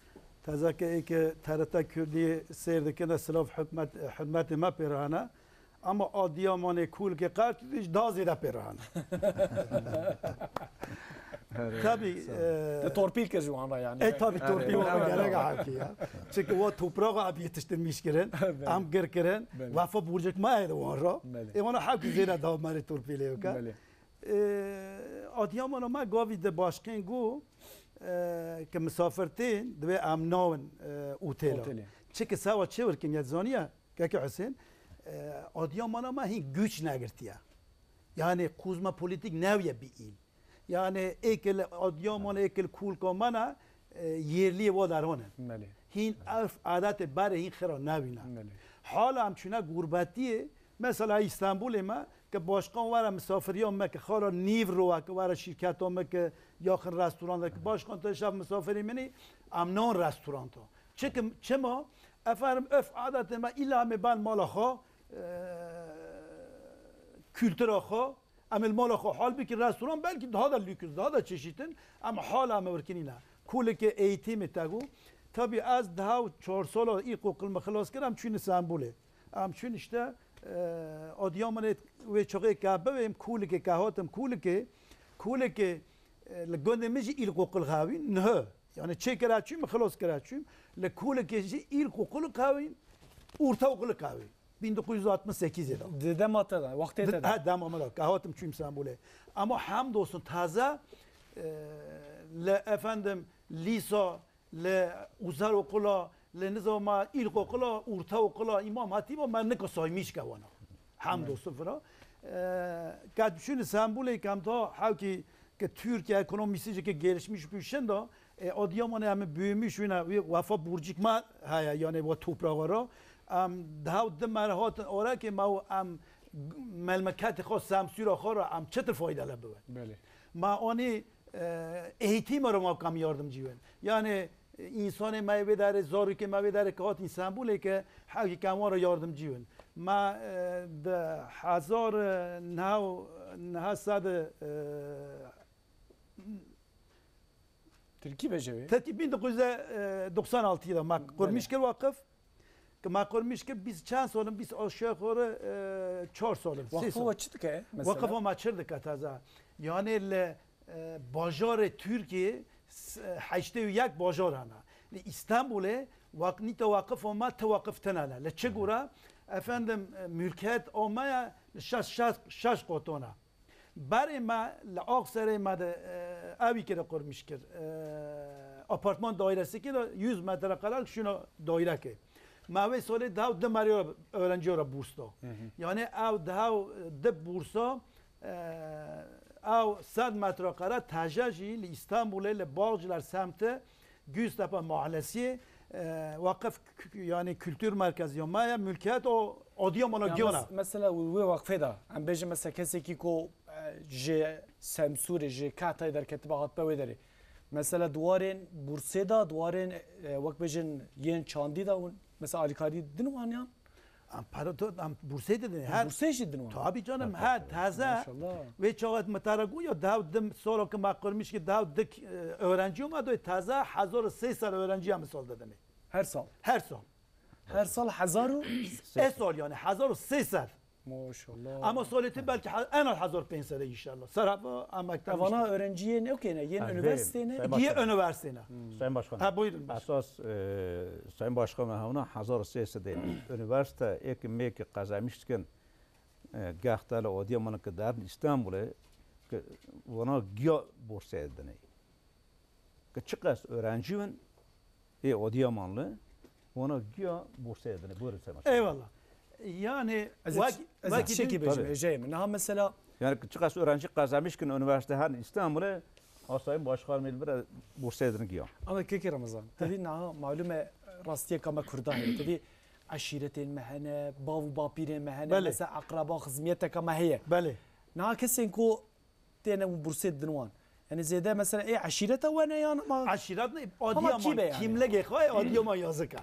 Teze ke ê ke T R T Kurdî seyr dikine, silav hikmet, hurmetê me pê re hene. Ama Adiyamanê Kulkê Qertûdî ji daha zêde pê re hene. Tabî, sağ ol. E, Te torpîl kir ji wan re yani. E, tabî, torpîl wan re gerek e hekî ya. Çünkü wa toprağa em yetiştirmiş kirin, Belê. Em gir kirin, Belê. Vefa borcek me heye wan re. Belê. E, wana hekî zêde daha merê torpîlê yoke. Belê. E, Adiyamana me gavî de başkên got, e, ke misafir tên, divê em nawin, e, otêla. Otêlê. Çike sewa çi wirkin yet zaniye? Keke Husên, e, Adiyamana me hîn güç negirtiye. Yani kozmopolitîk newiye bi îl. Yani êkil Adiyaman, êkil Kulka me ne, e, yerliyê wa deran in. Belê. Hîn örf adetê berê hîn xira newîne. Belê. Hala em çûne gurbetiyê, mesela Îstanbulê me, ke başkan were misafiriya me, ke xala nîv rowe, ke were şîrketa me, ke yaxin restoranda, ke başkan te şev misafirî min î, em nan restoranta. Çikim, çima? Efendim, örf adetê me îla em ê ben mala xwe, e, kultura xwe, em ê li mala xwe hal bikin, restoran belkî daha da lüks, daha da çeşitin, em hala em ê wirkinî ne. Kuleke eğitimê te got. Tabî ez daha çar sala îlkokul me xilas kir, em çûn Îstanbulê. Em çûn işte, e, Adiyamanê wê çaxê ke bivêm Kulekê, ke hatim Kulekê, Kulekê, e, li gundê min jî îlkokul xewîn, niha. Yani çêkira çûm, xilas kira çûm. Li Kulekê jî îlkokul xewîn, ortaokul xewîn. Bin dokuz yüz altmış sekizê de. Di dema te de, wextê te de. Ha, dema me de. Ke hatim çûm Stenbolê. Ama hamdolsun taze, e, li efendim lîsa, li uzel okula, Li nizama îlkokula, ortaokula, Îmam Hatîba me nika saymış ke wana. Hamdolsun fira. Ee, ke düşün Sembulê kem ta hewkî ke Türkiye ekonomisi jî ke gelişmiş bû şinda, e, Adıyamanê em büyümüş wina, wî wefa burcik me heye, yani wa toprağa ra. Em daha di mer hatin ora ke me em melmeketê xwe, semsûra xwe ra em çitir fayde le biwe. Belê. Me anî e, eğitim arama kam yardımcı wen. Yani, e, insanê me vê derê, zarokê me vê derê ke hat Îstanbulê ke hewkî kam wan re yardımcı wen. Me, e, di hezar, e, neh, neh sed, e, Tirkî bêje wê. Tirkî bin dokuz yüz doksan altı de me kurmiş kir vakıf. Ke me kurmiş kir, bîst çend sal in, bîst aşağı yukarı, e, çar sal in, sê Waqfa sal. Wa çi dike mesela? Waqfa me çi dike taze? Yani li, e, bajarê Tirkiyê s-, e, heştê û yek bajar hene. Li Îstanbulê wak-, nîta waqif û me ti waqif tine ne. Li çi gura? Efendim, e, mülkiyet o me ye, li şeş, şeş, şeş qoton e. Berê me li Akserê me de, e, evî kire qurmiş kir. E, apartman dairesi kire yüz metrekare şuna daire ke. Me wê solê dew di meriya öğrenciya ra burs da. Hı hı. Yani ew dew di bursa, e, ew sed metrekare teje jî li Îstanbulê li Bağcılar semti Göztepe Mahallesi, e, vakıf k-, yani kültür merkezi ya me ye, mülkiyet o Adıyaman'a Ya giyona. mes-, mesela wê waqfê de, em bêjin mesela kesekî ku, e, ji Semsûrê, ji Kahtayê derketibe hatbe wê derê. Mesela di warên bursê de, di warên, e, wek bêjin yên çandî de hûn mesela alîkarî din wan yan? Em para to, em bursê didin. Her Bursê jî din wan? Tabii canım, her taze. Maşallah. Vê çaxet mitara ku ya dew dim solo ki me qurmiş ki dew dik, e, öğrenci ma doy taze hezar û sê sed öğrenciya misal didin. Her sal? Her sal. Her sal hezar û E sal yani hezar û sê sed. Maşallah. Ama solê te belki ha-, en az hezar pênc sed inşallah. Serhaba em mekteb Evana öğrenciyên ew kêne, yên Em üniversiteyê ne? Sayın Diye Başkanım. Üniversiteyine. Sayın Başkanım. Ha, buyurun başkanım. Esas, e, Sayın Başkanım, hevna hezar sê sed üniversite ek meki kazanmış dikin, e, Gahtel Adıyaman'ın ki derin İstanbul'e ki vana giya borsa ediney. Ki çiqas öğrenci bin, ê Adıyamanlı, wana giya borsa edinê. Buyurun Sayın Başkanım. Eyvallah. Yani Ez wek-, ê, ez ê wekî tiştekî din- bêjim, Tabii. êjeyê min. Niha mesela Yani çiqas öğrenci kazanmış ki üniversite her İstanbul'e, a Sayın Başkanım, bir borsa edin giya. Ama kekê Ramazan, tevî niha malum e rastiyeka me Kurda heye. Tevî eşîretên me hene, bav û bapîrên me hene, Belê. mesela akraba xizmiyeteka me heye. Belê. Niha kesên ku têne û bursê didin wan. Yani zêde mesela ê eşîreta we ne yan ma Eşîret ne, Ama Adıyaman kî be yani? Kimligê xwe, Adıyaman yazık e.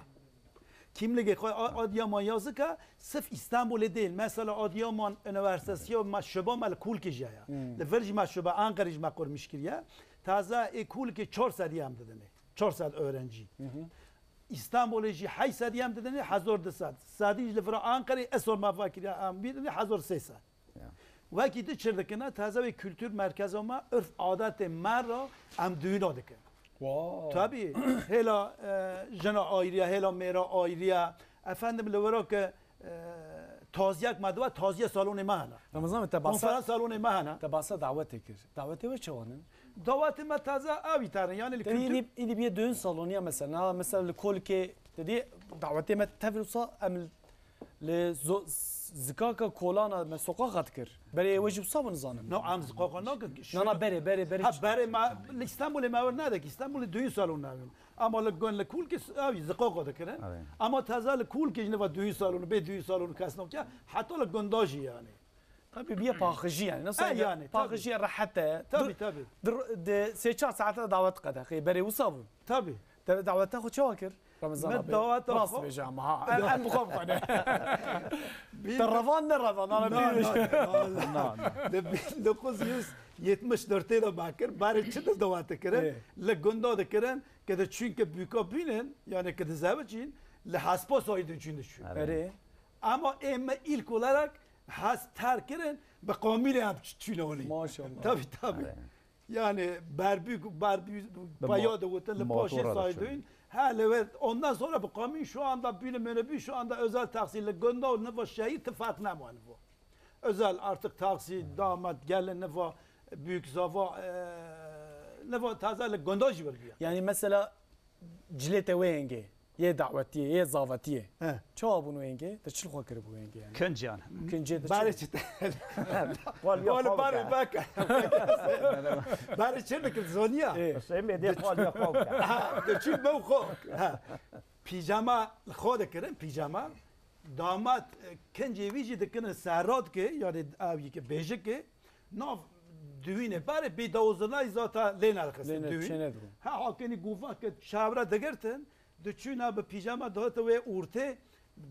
Kimligê xwe A-, Adıyaman yazık e, sırf İstanbul'e değil. Mesela Adıyaman Üniversitesi ya me şuba me li Kulkê jî heye. Hmm. Li vir jî me şuba Ankara'yê jî me kurmiş kiriye. Taze ê Kulkê çar sed yem didinê. Çar sed öğrenci. Hı hı. İstanbul'ê jî heşt sed yem didinê, hezar du sed. Sedî jî li vira Ankara'yê esor me vakiriya em bî didinê hezar sê sed. Ya. Wekî tu çir dikine, taze wê kültür merkeza me, örf adetê me ra em düğüna dikin. Wow. Tabii, hêla, e, jina ayrıya, hêla mêra ayrıya. Efendim, li wira ke, e, taziyek me diwa, taziye salonê me hene. Ramazan, te basa Konferans salonê me hene. Te basa dawetê kir. Dawetê we çawan in? Dawetê me taze ew î terin, yani li Te kültür- îdî, îdî biyê düğün saloniya mesela. Na, mesela li Kolkê, te dî dawetê me tevir wisa em Li zo-, z-, zikaka kolana me soqaxa dikir. Berê ê we jî wisa bû nizanim. No, em zikaka nakin. Na, na, berê, berê, berê. Ha, berê me, li Îstanbulê me wir nedik. Îstanbulê düğün salonu navin. Ama li gon li Kulkê s-, ew zikaka dikirin. Evet. Ama taze li Kulkê jî neva düğün salonu, bê düğün salonu kes nokya. Hatta li gunda jî yani. Tabii bir paxıcı yani. Nasıl E, yani, yani, tabii. Paxıcı rehet e. Tabii, Dur, tabii. dur, de, sê çar saate davet qede. Xey, berê wisa bû. Tabii. Te daveta xwe çawa kir? Ramazan Me abi. Daveta Rast xwe bêje ama ha. Em, em bi xwe bixwe ne. Te revan ne revan, ana Na, bîr na, bêje. na, na. Di bin dokuz yüz yetmiş dört de me kir, berê çi dil dawete kirin? Ê. Li gunda dikirin, ke de çünkü büka bînin, yani ke de zevicîn, li hespa sayidin çün diçün. Evet. Erê. Ama ê me ilk olarak has ter kirin, bi qamîlê em ç-, çûne olî. Maşallah. Tabii, tabii. Evet. Yani berbük, berbük Bi paya ma-, da wete li motora paşê da saydoyun. Çûn. Hele ve ondan sonra bu kamin şu anda bile böyle bir şu anda özel taksi li gunda û niva şehir ti fark ne var bu. Özel artık taksi, damat, gelin niva büyük zava, e, niva taze li gunda jî bir bir. Yani mesela cilete wê yengê. yê dawetiyê, yê zavetiyê. He. Çawa bûn wêngê? Te çi li xwe kiribû wêngê yani? Kinciyan. Kincê de Barê çi? Çi te? Wal ya Wal xwe barê bike. Bike. Barê çi dikir zoniya? Ê. Bes em ê dê xwe ya xwe bike. Ha, de çi bew xwe. Ha. Pîjama li xwe dikirin, pîjama. Damat, e, kincê wî jî dikirin serradkê, yani ev yekê bêjikê. Nav düğüne bare bir davuzunay zata lê nedixistin Lê ne, düğün. Çê nedibû. Ha, hakinî guva ke çavre digirtin, diçûna bi pîjama dihate wê ortê,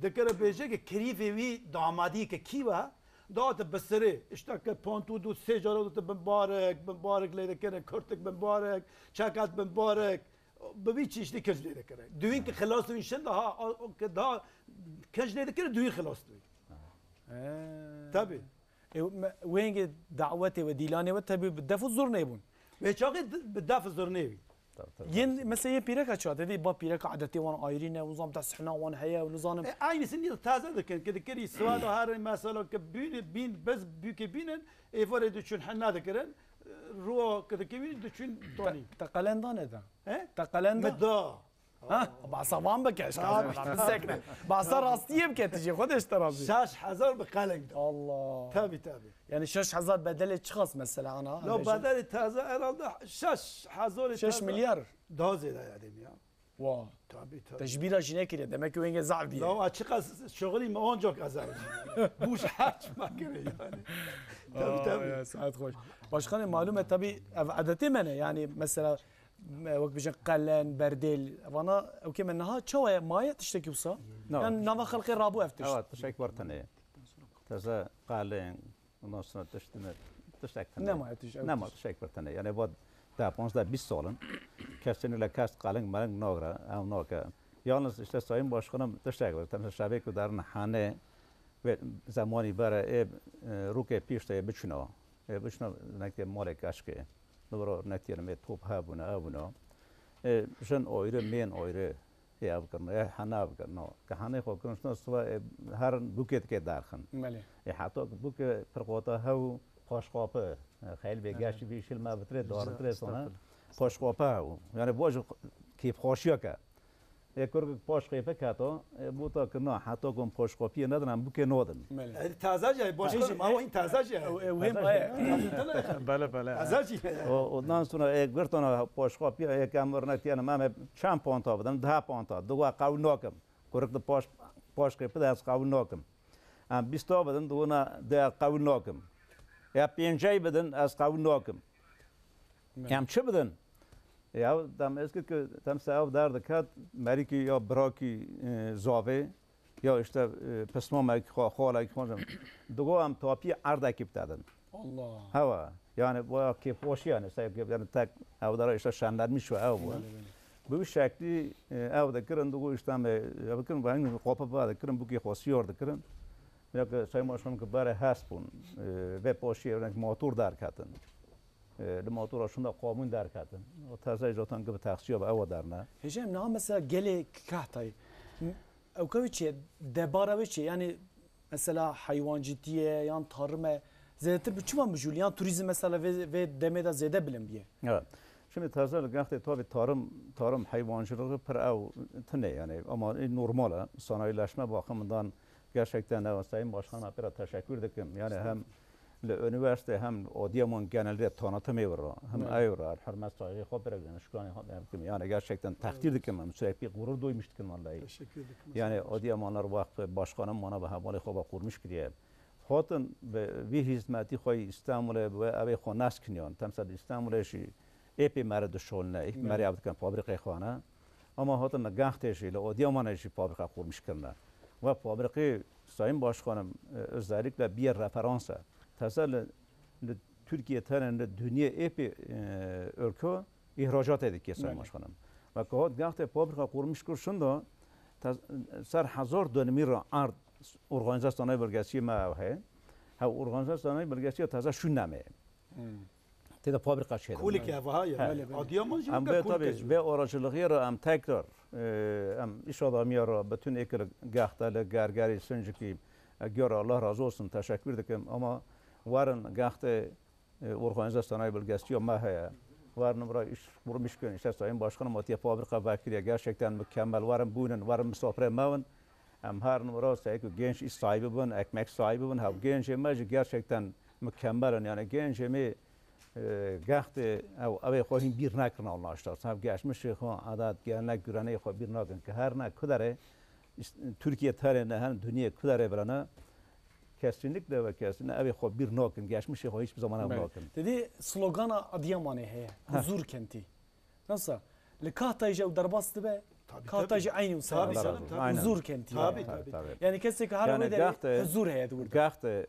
dikire bêje ke kirîvê wî damadî ke kî wa, dihate bi sirê, işte ke pantu du sê cara dihate bimbarek, bimbarek lê dikire, kurtik bimbarek, çekat bimbarek, bi vî çeştî kinc lê dikire. Düğün ke xilas dibîn şin daha, o ke daha kinc lê dikire, düğün xilas dibîn. He. Tabii. E, me-, wêngê dawetê we, dîlanê we tebî bi def û zurnê bûn. Wê çaxê di-, bi def û zurnê bî. Tabii, tabii, Yên, tabii. Mesela yên pîreka çawa? Te dî ba pîreka edetê wan ayrî ne, nizam dest hina wan heye, nizanim. E, aynısını taze dikin. Ki dikirî swada her mesela ki bîn, bîn, bez bükê bînin, êvarê diçûn hina dikirin. E, ruwa ki dikirî diçûn tonî. Te, te qelen dane da? He? Te qelen da? Mi da. Ha? Basa van bike, eşka Tabii. Bisekne. Basa rastiyê bike, tijî xwe de işte razî. Şeş hezar bi qeleng da. Allah. Tabii, tabii. Yani şeş hezar bedelê çiqas mesela ana? La bedelê taze herhalde şeş hezar Şeş milyar. Daha zêde ya dêm ya. Wa. Tabii, tabii. Te ji bîra jî nekiriye. Demek ki wêngê zaf diye. La, açık az, şoxilî me ancak ez ev. Bu şeş makire yani. Tabii, tabii. Aa, ya, saet xweş. Başkanê, malum e tabii ev edetê me ne. Yani mesela Me, wek bijin qelen, berdêl, vana ewkê me niha çawa ye? Maye tiştekî wisa? Na. Yan nava xelkê rabû ev tişt? Ewa, tiştek ber tenê. Teze qelen, ondan sonra tiştine, tiştek tenê. Nemaye tişt, ew Nema tişt. Tiştek ber tenê. Yani bu da panzdeh bîst sal in. Kesê li kes qelen meleng nagre, ew nake. Yalnız işte Sayın Başkanım tiştek ber. Temsel şevê ku derin hane ve zamanî bere ê, e, rûkê pîştê biçûna. Ê biçûna nekê malê keşkê. Li vir netiyên me top hebûne, hebûne. Ê, jin ayrı, mêr ayrı. Ê ev kirine, ê hene ev kirine. Ke hene xwe kirin, şuna siva, ê, her bûkê dike derxin. Belê. Ê, heta bûke pirqota hew paşqapi. Ê, xeyl bê Belê. Geşî vî şil me bitirê, Güzel, dartirê sona. Estağfurullah. Paşqapi hew. Yani bu jî kêfxweşiya ke. Ê kurgik paş qêpe keto, ê, bûta kirina, heta ku em paşqapiyê nedin, em bûkê nodin. Belê. Ey, taze jî, başkanım, Ey, ama ey, taze jî. Ew, ew, hem Taze ay. jî. Bele, bele. Taze jî. O, ondan sonra, ê, girtana paşqapiya, ê, ke em örnek diyelim, em ê çend panta bidin, deh panta, duwa qew nakim. Kurik de paş, paş qêpe de ez qew nakim. Em bîsta bidin, duwuna de qew nakim. Ya pêncey bidin, ez qew nakim. Belê. Em çi bidin? Ya dem ez kir ki tem se ev derdiket, merîkî ya birakî, e, zavê, ya işte, e, pismamekî xwe, xalekî xwe, digo em tapî erdekî bidedin. Allah. Hewa, yani bu ya kêfxweşî yani, se, yani tek ev dara işte şenlenmiş ve ev bu. Belê, belê. Bi wî şeklî, e, ev dikirin, digo işte em, e, ev dikirin, ve hingî qapa ve dikirin, bûkê xwe siyar dikirin. Ya ki Sayın Başkanım ki berê hest bûn, e, ve paşî, örnek, motor derketin. E, li motora şunda qamûn derketin. O teze zaten gibi taksiya ve ewa derne. Hêja em niha mesela gelê kahtayî. Ew kewî çi ye? Debara wê çi ye? Yani mesela heywancîtî ye yan tarım e? Zêdetir bi çima mijûl? Yan turizm mesela vê, vê demê de zêde bilind bûye? Evet. Şimdi teze li gextê tabi tarım, tarım heywancılığı pir ew tune yani. Ama e, normal e. Sanayileşme bakımından gerçekten ew Sayın Başkan'a pira teşekkür dikim. Yani hem li üniversite hem Adıyaman genelde tanıtım evra, hem Evet. evra, hürmet saygı xwe pira dikim, şükranê xwe pira dikim. Yani gerçekten takdir dikim, hem sürekli gurur duymuş dikim vallahi. Teşekkür ederim. Yani Adıyamanlar Vakfı Başkanım bana ve hevalê xwe ve kurmuş kiriye. Hatin bi vî hizmetî xwe Îstanbulê bi evê xwe nas kiniyan. Temsel Îstanbulê jî êpê mere dişolne, êpê mere ev dikin fabrîqê xwe ne. Ama hatin li Gextê jî, li Adıyamanê jî fabrîqa qurmiş kirine. Ve fabrîqê Sayın Başkanım, e, özellikle bir referans e. Teze li, li Türkiye tene li dünya êpê, e, ülke ihracatê dike Sayın Belê. Başkanım. Ve ki hat Gextê fabrîqa qurmiş kir şunda te-, ser hezar dönümî re ard organize sanayi bölgesi me ev heye. Hev organize sanayi bölgesi teze şûn neme. Hmm. Tê de fabrîka çêdibe. Kulîk ev ha ya. He. Adıyaman jî Em weke vê kulîk tabii e. Vê aracılığı re em tekrar, e, em iş adamı re bütün ekil Gexte li Gergerî Sincikî, e, gör Allah razı olsun, teşekkür dikim. Ama werin Gexte, e, organize sanayi bölgesi me heye. Werin bira îş qurmîş kin, işte Sayın Başkanım hatiye fabrika vekiriye, gerçekten mükemmel, werin bûnin, werin misafirê me bin. Em her nimra seyek û genç îş sahibi bin, ekmek sahibi bin, hev gençê me jî gerçekten mükemmel in. Yani gençê me, e, gextê ew, ew ê xwe hîn bîr nekirin Allah aşkına. Hev geçmişê xwe, adet, gelenek, göreneyê xwe bîr nakin. Ki her ne kuderê, îs-, Türkiye terê ne, hem dünya kuderê birane, kesinlikle ve kesinlikle ev ê xwe bîr nakin. Geçmişê xwe hiçbir zaman ev Belê. nakin. Dedi slogana Adıyamanê heye. Heh. Huzur kentî. Nasıl? Li Kahtayê jî ew derbas dibe, Tabii, Kahtay tabii. jî eynî wisa Tabii dibe. canım, tabii. Aynen. Huzur kentî. Tabii, Tabii, tabii. tabii. Yani kesê ki her Yani wê derê gextê, huzur heye di wir de. gextê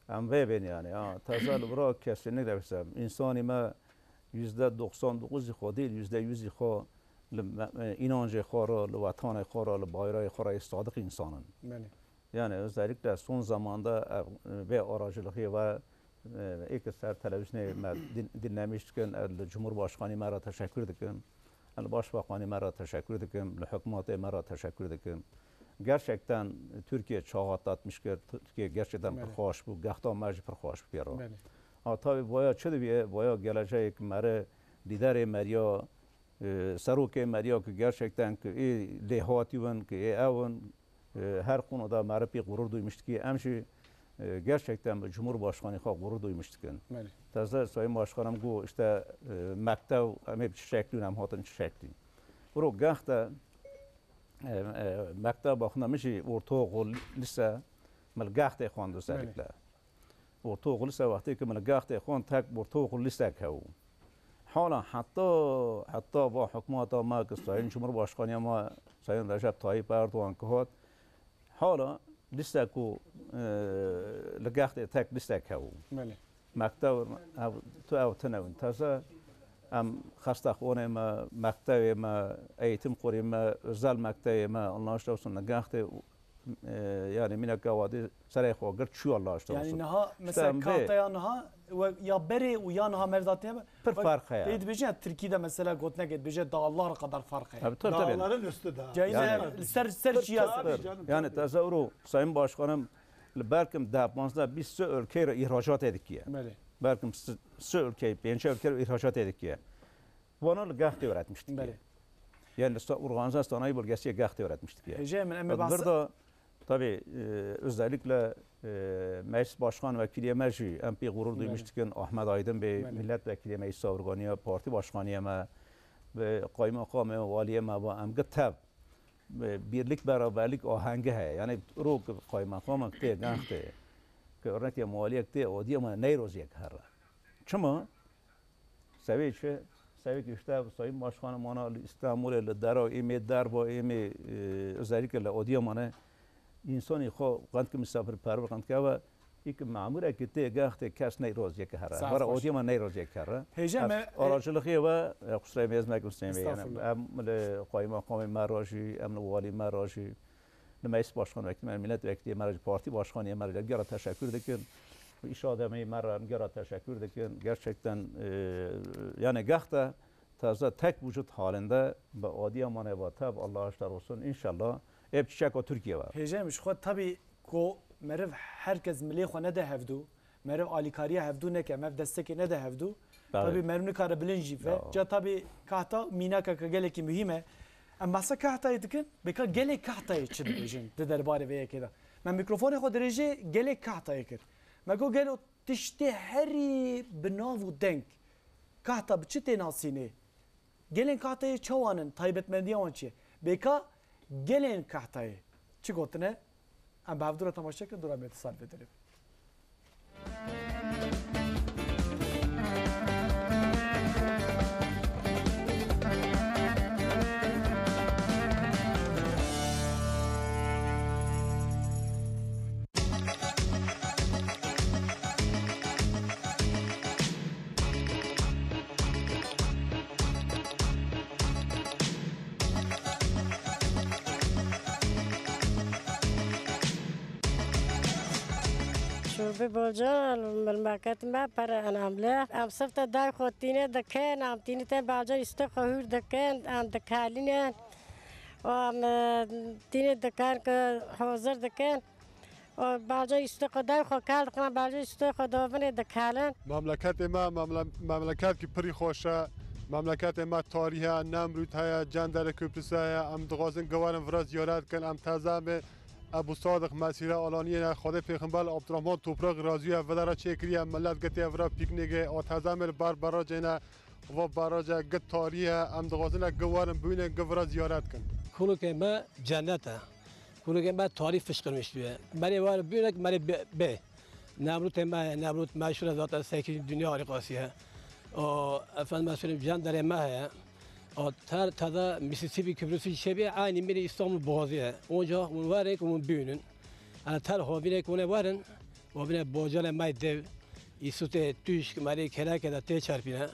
em vê bên yani. Ha, teze li vira kesinlikle mesela. İnsanî me yüzde doksan dokuz xwe değil, yüzde yüz xwe li me-, e, inancê xwe re, li wetanê xwe re, li bayrayê xwe re yê sadık insanın. Belê. Yani özellikle son zamanda ev, vê aracılığı ve, e, ilk ser televizyonê me din-, dinlemiş dikin, e, li Cumhurbaşkanı me re teşekkür dikim. E, li Başbakanı me re teşekkür dikim, li hükümetê me re teşekkür dikim. Gerçekten Türkiye çağ atlatmış ki, Türkiye gerçekten Evet. pir xweş bû, gehta me jî pir xweş bû pê re. Belê. Ha, tabii boya çi dibiye, boya gelecek me re liderê me ya, e, serokê me ya ki gerçekten ki ê lêhatî bin, ki ê ew in, e, her konuda me re pê gurur duymuştuk ki em jî, e, gerçekten bi Cumhurbaşkanı xwe gurur duymuştuk. Belê. Teze Sayın Başkanım got işte, e, mektev em ê bi çi şeklî em hatin çi şeklî. Bro gexte, e, e, mekteba xwe min jî ortaokul, lise, min li gextê xwend özellikle. Belê. Ortaokul lise wextê ki min li gextê xwend tek ortaokul lise hebû. Hala heta, heta va hikûmeta me ki Sayın Cumhurbaşkanıya me Sayın Recep Tayyip Erdoğan ki hat, hala lise ku, e, li gextê tek lise hebû. Belê. Mekteb, ev, tu ew tune win. Teze em xestaxonê me, mektebê me, eğitim kurê me, özel mektebê me, anlaşılsın li gextê, e, yani mîneke wadî serê xwe girt çû Allah aşkına Yani olsun. niha İşte mesela em vê- Kahtaya niha we ya berê û ya niha merdatine be. Pir Bak, ferq heye. Pê dibêje ya Tirkî de mesela gotineke dibêje dağlar kadar fark heye. Tabii, tabii, tabii. Dağların üstü daha. Yani Yani- li ser, ser Pir, çiya pir, ser. pir. Canım, Yani tabii. teze ûro Sayın Başkanım li belkim deh, panzdeh, bîst sê ülkeyê re ihracat edikiye. Belê. Belkim s-, sê ülkeyê, pênc ülkeyê re ihracat edikiye. Vana li gextê öğretmiştik. Belê. Yani sa-, organize sanayi bölgesi gextê öğretmiştik. Hêjayê min, em ê Bak, bahse- burada tabii, e, özellikle, e, meclis başkan vekiliye me jî em pê gurur Belê. duymuştuk. Ahmet Aydın Bey, Belê. milletvekiliye meclis organiye, parti başkanıya me ve kaymakamê, valiye me ve em gitev, e, birlik beraberlik ahengi heye. Yani ro ki kaymakamê tê gextê, ki örnek ya maliyek tê, o diye me neyroziyek herre. Çima? Sevê çi? Sevê ki işte Sayın Başkanım ana li İstanbul'e, li dera êmê, derba êmê, e, özellikle li Adıyaman'e insanî xwe qend ki misafirperver qend ki eve î ki memurek ki tê gextê kes ney roziyek here. Saet Vara xweş. Adıyaman ney roziyek here. Hêja Ez me, e, aracılığı ve, e, kusura mezmek Hüseyin Bey, yani Estağfurullah. em li kaymakamê me rajî, em li valî me rajî, li meclis başkan vekilî me, millet vekilî me rajî, parti başkanı me rajî, gera teşekkür dikin. Îşa demê me re gera teşekkür dikin. Gerçekten, e, yani gexte Teze tek vücut halinde bi Adıyamanê ve tev Allah aşkına olsun. İnşallah hep çiçek o Türkiye var. Hêjayê min ji xwe tabî ku meriv herkes milê xwe nede hevdû, meriv alîkariya hevdû neke, meriv destekê nede hevdû, Tabii. tabî meriv nikare bilind jî ve. Ya. Ca tabî Kahta mînakeke gelekî muhîm e. Em behsa Kahtayê dikin, bêka gelê Kahtayê çi dibêjin di derbarê vê yekê de? Me mîkrofonê xwe dirêjê gelê Kahtayê kir. Me got gelo tiştê herî bi nav û deng Kahta bi çi tê nasînê? Gelên Kahtayê çawan in? Taybetmendiya wan çi ye? Bêka gelên Kahtayê çi gotine? Em bi hevdû re temaşe kin, dû re em ê di sal vê derê bin. Şurbî bolca, memleket me pere enemli. Em sifte day xwe tîne dikin, em tîne te bavca îstê xwe hûr dikin, em dikelînin. Û em, e, tîne dikin ki hozir dikin. Û bavca îstê xwe day xwe kel dikin, bavca îstê xwe dovinê dikelin. Memleketê me, memle-, memleket ki pirî xweş e. Memleketê me tarî heye, Nemrûd heye, Cendere Köprüsü heye. Em dixwazin givarin vira ziyaret kin. Em teze em ê Ebu Sadiq mesîre alaniyê ne. Xwedê Pêxember Abdurrahman Toprak razî ye, vila re çêkiriye. Millet getiye vira pîknîgê. A teze em ê li ber barajê ne. Va baraja git tarî ye. Em dixwazin givarin bûyne givira ziyaret kin. Kulukê me cennet e. Kulukê me tarî fişqirmiş diye. Merê var bûyne merê bê. Nemrûtê me ye, Nemrût meşhur e zaten, sekî dinya harîkasî ye. O, efendim, söyleyeyim, Cenderê me heye. O, ter, teza Mississippi Köprüsü çêbî, aynî mîrî İstanbul Boğazı ye. Onca hûn werin ku hûn bînin. Yani ter havînek hûn ê werin, havînek bocanê me dev, îsûtê tûşk, merî keleke de tê çerpîne.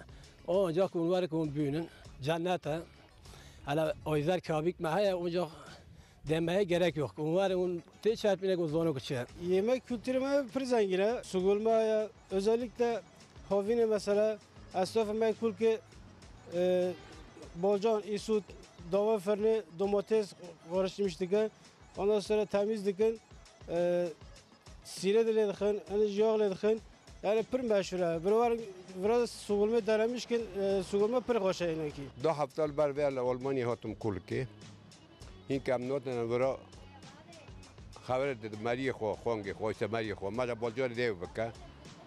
Onca hûn werin ku hûn bînin. Cennet e. Hele Oyzer Kabîk me heye, onca demeye gerek yok. Hûn werin, hûn tê çerpîne ku hûn zono ku çi ye. Yemek kültürü me pir zengin e. Sugulma ya, özellikle havînê mesela, esnafê me kulkê, e, bolcan, îsût, dava fırını, domates karıştırmış dikin. Ondan sonra temiz dikin. E, Sîre de lê dixin, yani yağ lê dixin. Yani pir meşhur e. Vira, vira sugulmê denemiş kin, e, sugulme pir xweş e inekî. Du hefte li ber vê li Almanyê hatim kulkê. Hînke em notine vira xeber dide meriyê xwe, xongê xwe, işte meriyê xwe. Me de balcanê dê bike.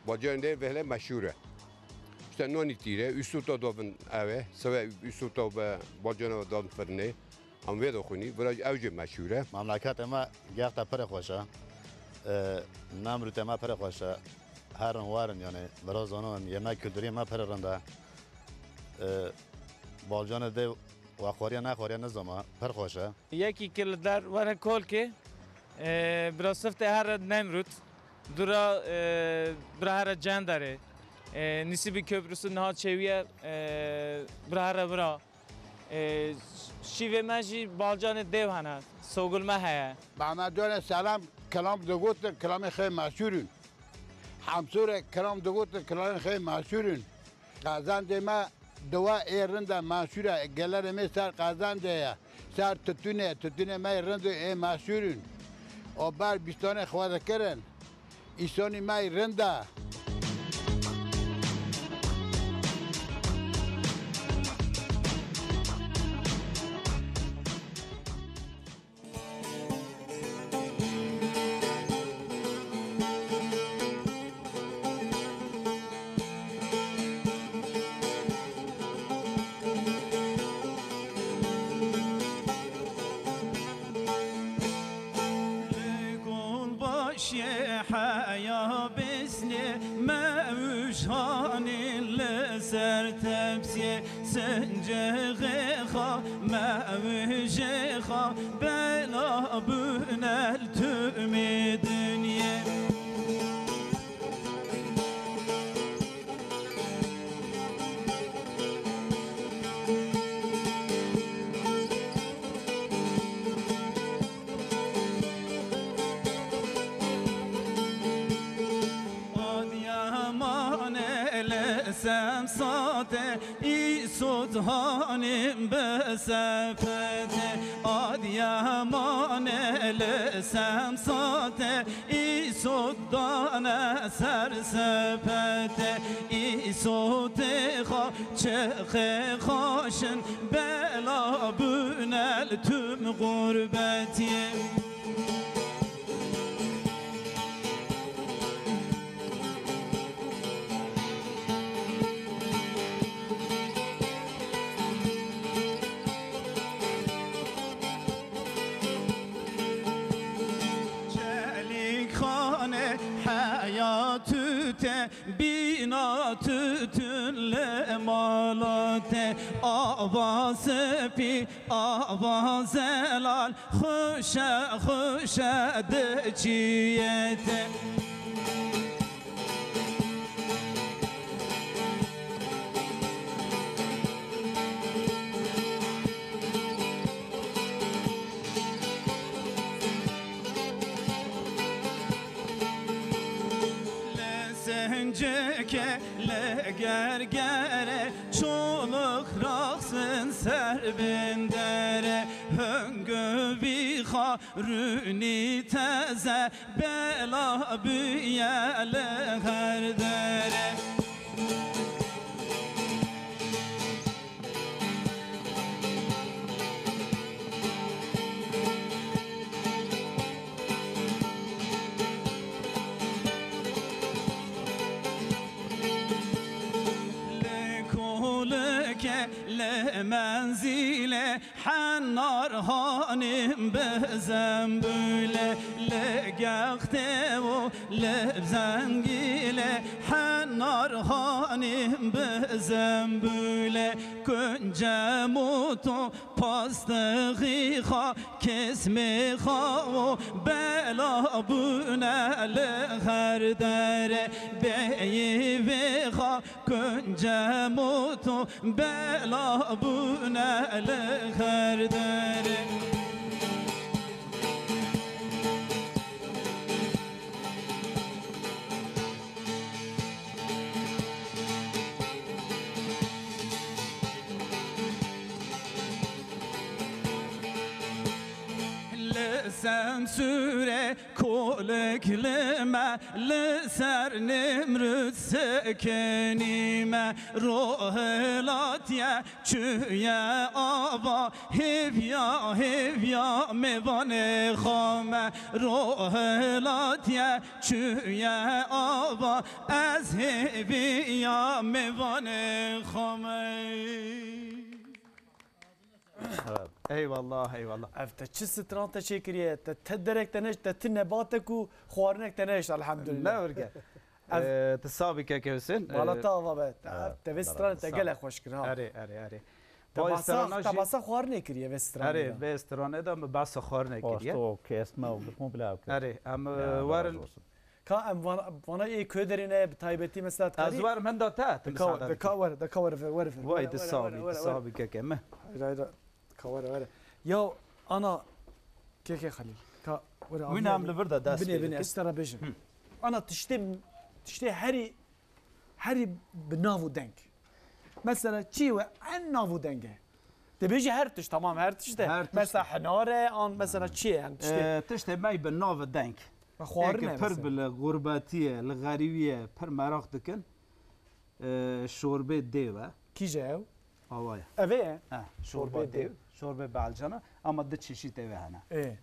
Balcanê dê vehle meşhur e. İşte nonî tîre, îsûta dovin ev e. Sive îsûta be balcana dovin firnê. Em vê dixwînî, vira ew jî meşhûr e. Memleketê me gerçekten pir xweş e. Ee, Nemrûtê me pir xweş e. Herin werin yani, vira zanin yemek kültürü me pir rind e. Ee, balcanê dê we xwariye nexwariye nizama, pir xweş e. Yekî ki li der were kolkê, e, bira siftê here Nemrût, dura, e, bira here Cenderê, e, Nîsîbî Köprüsü niha çêwiye, e, bira here bira. E, şîvê me jî balcanê dêw hene, sogulme heye. Mehmet Canê selam, kelam digotin, kelamê xê meşhûr in. Hemsûrê kelam digotin, kelamê xê meşhûr in. Qezendê me diwa ê rind e, meşhûr e, gelerê me ser qezendê ye, ser tutûnê, tutûnê me rind ê meşhûr in. O ber bîstanê xwe dikirin. Îsonî me yê rind e. Li Gulbaşê heya bislê, me û janî li ser tepsiyê, sincixê xwe me û jê xwe, bela bûne li tûmî dinyê. Adıyamanê li Semsatê, îsot hanim bi sepetê. Adıyamanê li Semsatê, îsot dane ser sepetê, îsotê xwe çixê xweşin, bela bûne li tûm gurbetiyê. Çelîkxanê heya tûtê, bîna tûtûn li mala tê. Ava spî, ava zelal, xweş e, xweş e diçiyê tê. Li Sincikê, li Gergerê, Çoluk raxsin ser bin derê, hingivî xwe rûnî teze, bela bûye li her derê. Henar hanim bi zembule, li gextê û li zengîle. Henar hanim bi zembule, kunce muto pastixî xa, kesmê xa û bela bûne li her dere. Beyî vê xa, kunce muto bela bûne li her dere. Li Semsûrê kolik li me, li ser Nimrûd sekinî me. Rohilatiye çûye ava, hêviya, hêviya mêvanê xwe me. Rohilatiye çûye ava, ez hêviya mêvanê xwe me. Eyvallah, eyvallah. Ev te çi stran te çêkiriye? Te, te derek te neş, te ti nebatek û xwarinek te neşt, elhamdülillah. Ne wurge. Ev Ee, tu sabî keke Husên. Mala Ee, te ava be. Te, evet, te vê stranê te gelek xweş kir ha. Erê, erê, erê. Te Vay basa, strana te jî basa xwarinê kiriye vê stranê Erê, de. Vê stranê de min basa xwarinê kiriye. Aşto kesme û komple ev kir. Erê, em, Ya, e, Allah werin razı olsun. Ka em vana, vana ê ku derê ne bi taybetî mesela Ez dikarî? Werim henda te, tu Dika, müsaade dika dikî. Were, dika were, were, were. Vay, Were, tu were, sabî, were, tu were. Sabî keke me. Hayır, hayır. Ka were, were. Ya ana keke Xelîl. Ka were Wî aviye nam li vir de dest Binê, pê binê, dike. Ez te re bêjim. Hı. Ana tiştê, tiştê herî, herî bi nav û deng. Mesela çi we en nav û deng e? Dibêjî her tişt, tamam, her tişt e. Her tişt. Mesela hinare, an mesela çi ye, em tiştê. Ee, tiştê me bi nav û deng. Xwarin Êke e pir mesela. Bi li gurbetiyê, li xerîbiyê pir meraq dikin. Ee, şorbê dêw e. Kîje ew? Awa ye. Ev ê ye? He, şorba Şorbê dêw. Dêw. Şorbê balcana. Ama du çeşît ev hene. Ê.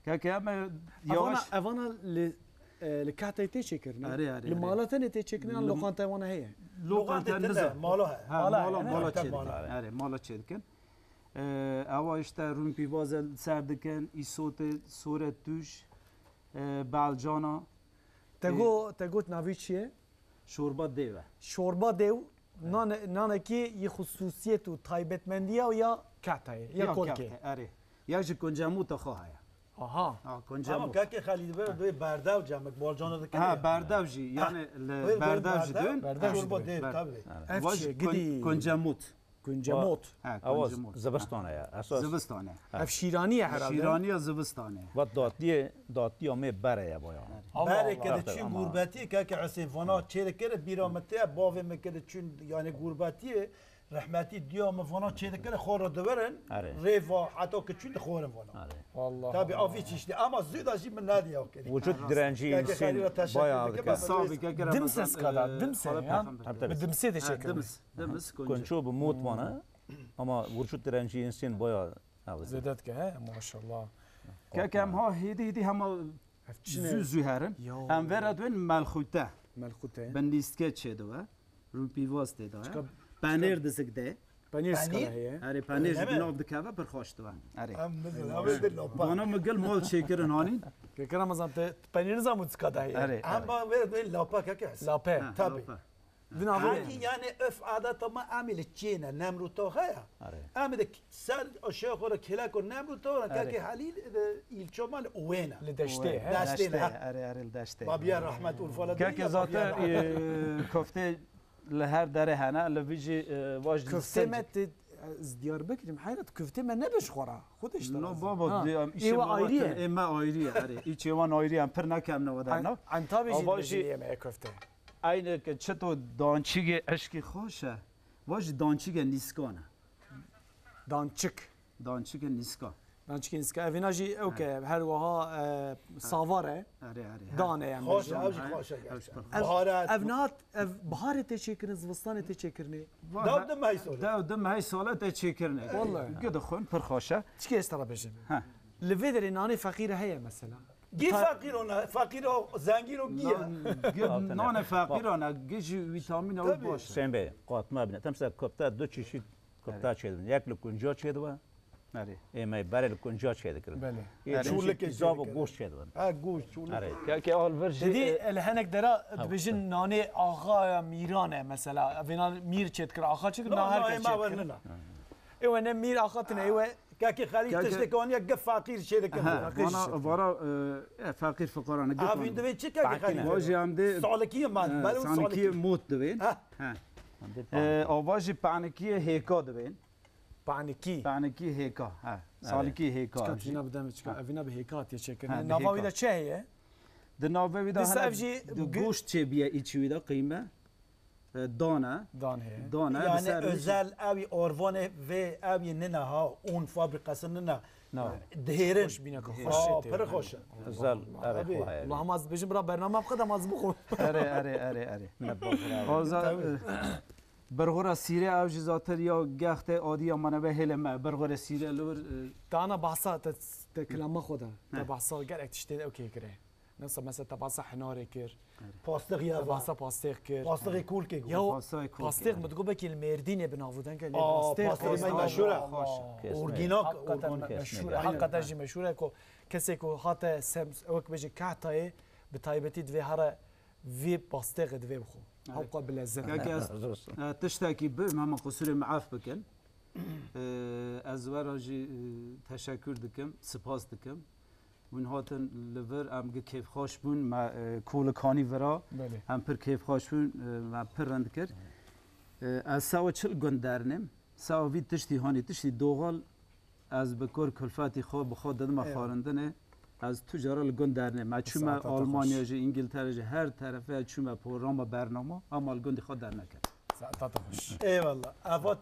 Keke em Evana, yavaş evana li, e, li Kahtayê tê çêkirin, e? Erê, erê, Li erê. Mala tenê tê çêkirin, an Li lokanta wana heye? Lokanta Lokanta niza. Tine, mala he. Ha, Mala mala, he, mala he? Mala çêdikin. Mala. Erê, mala çêdikin. Ee, ewa işte rûn pîvaze ser dikin, îsotê, sore tûj, e, balcana. Te Ê. Go, te got navî çi ye? Şorba dêw e. Şorba dêw, nane, nanekî yê xusûsiyet û taybetmendiya ya Kahtayê, ya Ya Kolkê. Kahtayê, erê. Ya ji Koncemûta xwe heye. Aha. Ha, Ama Koncemût. Keke Xelîl, wê, wê berdew cemek, balcana dikene. Ha, berdew jî, yani li Wê, wê berdew jî berdew, dön. Berdew jî Şorba dön. Dêv, Ber-, tabii. Ev Vaş çi ye? Kon-, Gidî. Koncemût. Koncemot. Ha, Ewa Koncemot. Zivistan e ya. Esas Zivistan e. Ha. Ev şîraniye herhalde. Şîraniya zivistan e. Vat datiyê, datiya me bere ye baya. Ama Berê Allah. Kede Tabii, çin ama. Gurbetî, keke Hüseyin vana çê dikir, bîra min tê, bavê min kede çin, yani gurbetî, rehmetî diya min vana çê dikir, xwe re diverin, Erê. Rêva, heta ki çin dixwarin vana. Erê. Vallahi. Tabii avî çiştî, ama zû da jî min nediya kirî. Vücut direnci Keke insîn Xelîl re teşekkür bayağı dikim, dikir. Sağ ol, keke Dimse Ramazan, skada, e, dimse Xalep ya. Efendi. Tabii, tabii. Bi dimsê de Ha, çekirin. Dims, dims, Konço. Konço bi mot vana, ama vücut direnci insîn bayağı Zêde dike, he? Maşallah. Keke em ha hêdî hêdî hema Ev çi ne? Zû zû herin. Ya. Em vera dibên melxûte. Melxûte. Bi nîske çêdibe. Rûpîvaz tê de. Çika-, Penêr çika-, dizik de. Penîr Penîr? Skala heye. Erê, penêr Öyle jî mi? Bi nav dikeve, pir xweş dibe. Erê. Em nizin, em nizin lapa. Bana mi gil mal çêkirin hanîn. Keke Ramazan, te penîr nizam û çika da heye. Erê, erê. Em ba vera dibên lapa keke Hüseyin. Lape. Ha, Tabii. Lape. Di navê Hangi yani örf adeta me em ê li çêne, Nemrûta heye. Are. Em ê de ser aşağı yukarı kelek û Nemrûta heye, Are. Keke Halîl de ilçe me li Owêne. Li deştê, Owê. He? Deştê, Deştê, ha. Are, are, li deştê. Babiya rahmet Urfa le Keke değil, zaten, Babiya rahmet. E, köfte li her dere hene, li vî jî, e, vaj Köfte sen- me te, ez Diyarbekirîm, heyret, köfte me ne beş xora. Xwe de işte No, lazım. Baba, Ha. Di, em, Ê işê we me ayrı ye. Ê me ayrı ye, are. Îçê wan ayrı ye, em pir nekem ne we der, An-, na? Antabi jî Ava dibêjin jî yemeğe köfte. Aynı ki çito dançigê eşkî xweş e, va jî dançigê nîskan e. Dançik. Dançikê nîska. Dançikê nîska. Evîna jî ew ke her wiha, e, savar e. Erê, erê, he. Dan e, em Xweş e, bêjin. Ew jî xweş e Ew jî gerçekten. pir Ev, Baharat. Ev nihat, ev baharê tê çêkirin, zivistanê tê çêkirinê. Va Dew he, di meh sole. Dew di meh sole tê çêkirinê. Vallahi. Gidixwin, pir xweş e. Çikê ez te re bêjim. He. Li vê derê nanê feqîre heye mesela. Gî Ta- feqîr ona, feqîr o, zengîn o gî ye. Nan, gî, Altın nane yapı. Feqîran e, gî jî vîtamîna Tabii. Baş e. Sen be, katma bine. Tam mesela köfte du çeşit Kurta çêdibin. Yek li kunca çêdibe. Erê. Ê me berê li kunca çêdikirin. Belê. Ê Erê. Çûlikê çêdikirin. Zav û goşt çêdibin. Ha, goş, çûlik. Erê. Ke, ke alver jî, Didî e, li hinek dera dibêjin nanê axaya mîran e mesela. Vêna mîr çêdikir, axa çêdikir, na her kes çêdikir. Ê we ne mîr axa tine, ê we Kekê Xelîl Keke- tiştek aniye gi feqîr çêdikin. Ha, Feqîr vana, çêdikin. Vana, e, e, feqîr fiqara ne. Avîn divê çi kekê Xelîl? Vajî em dê, Salikiyê man, e, belo salikiyê salikiyê. Mot divên. Ha. Ha. E, ava jî panikiyê hêka divên. Panikî. Panikî hêka. Ha. Salikiyê hêka. Çika tîna bidem çika. Evîna bi hêka hatiye çêkirin. Ha, bi Nava wî hêka. De çi heye? Di navê wî de Dîsa hene ev jî di gi- goşt çêbiye îçî wî de qîme. E, dane. Dan heye. Dane. Yani özel evi orvane ve evi nina ha un fabrikası nina. Na. Diherin. Hoş bîne ku hoş Aa, şêtê. Pir hoş. Özel evi xwe heye. Allah ma ez dibêjim bira bername bixwe de ma ez bixwim. Erê, erê, erê, erê. Oza, e, Berxora sîrê ew jî zaten ya gexte adiya manebe hêle me. Berxora sîrê li wir, e, Dana bahsa te, te kilama xwe de. Te bahsa gerek tiştê ew kê kire. Nesa mesela te bahsa hinarê kir. Pastix ya. Te bahsa pastêx kir. Pastixê kulkê got. Ya Pastixê kulkê, pastêx yani. Mi digot belkî li Mêrdînê bi nav û deng e, lê Aa, pastêx pastixê pastêx me meşhur e. Xweş e. Orgînak, Hakikaten orgînak. Meşhur e. Hakikaten jî meşhur e ku kesê ku hate sem, wek bêje kehtayê bi taybetî divê here vê pastêxê divê bixwe. Evet. Hewqa bi lezzet. Kek ez, e, tiştekî bi, hema qusûrê me ef bikin. E, ez we re jî, e, teşekkür dikim, spas dikim. Hûn hatin li vir, em gi kêfxweş bûn, me, e, kolik hanî vira, Belê. Em pir kêfxweş bûn, e, me pir rind kir. E, ez sawa çil gund dernim, sawa vî tiştî hanî, tiştî doğal, ez bi kor kulfetî xwe, bi xwe didime Eyvallah. Xwarindinê, ez tu cara li gund dernim. Me çûme Saeta te Almanya xweş. Jî, Îngiltere jî, her terefe çûme programa bernama, ama li gundî xwe dernekir. Saeta te xweş. Eyvallah. Evat,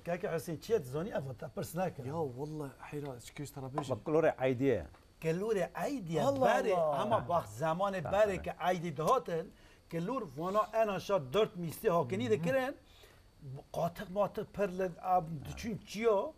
keke Hüseyin, çi ye dizanî? Evat te pirs nekir. Ya wallah heyra, çi kêş te re bêjim. Bak, kulorê Eydî ye. Kelûrê Eydî ye, Allah berê, Allah. Hema bax, zemanê berê ke Eydî dihatin, kelûr vana en aşağı dört misli hakinî dikirin. Qatix matix pir li, ab, diçûn çiya,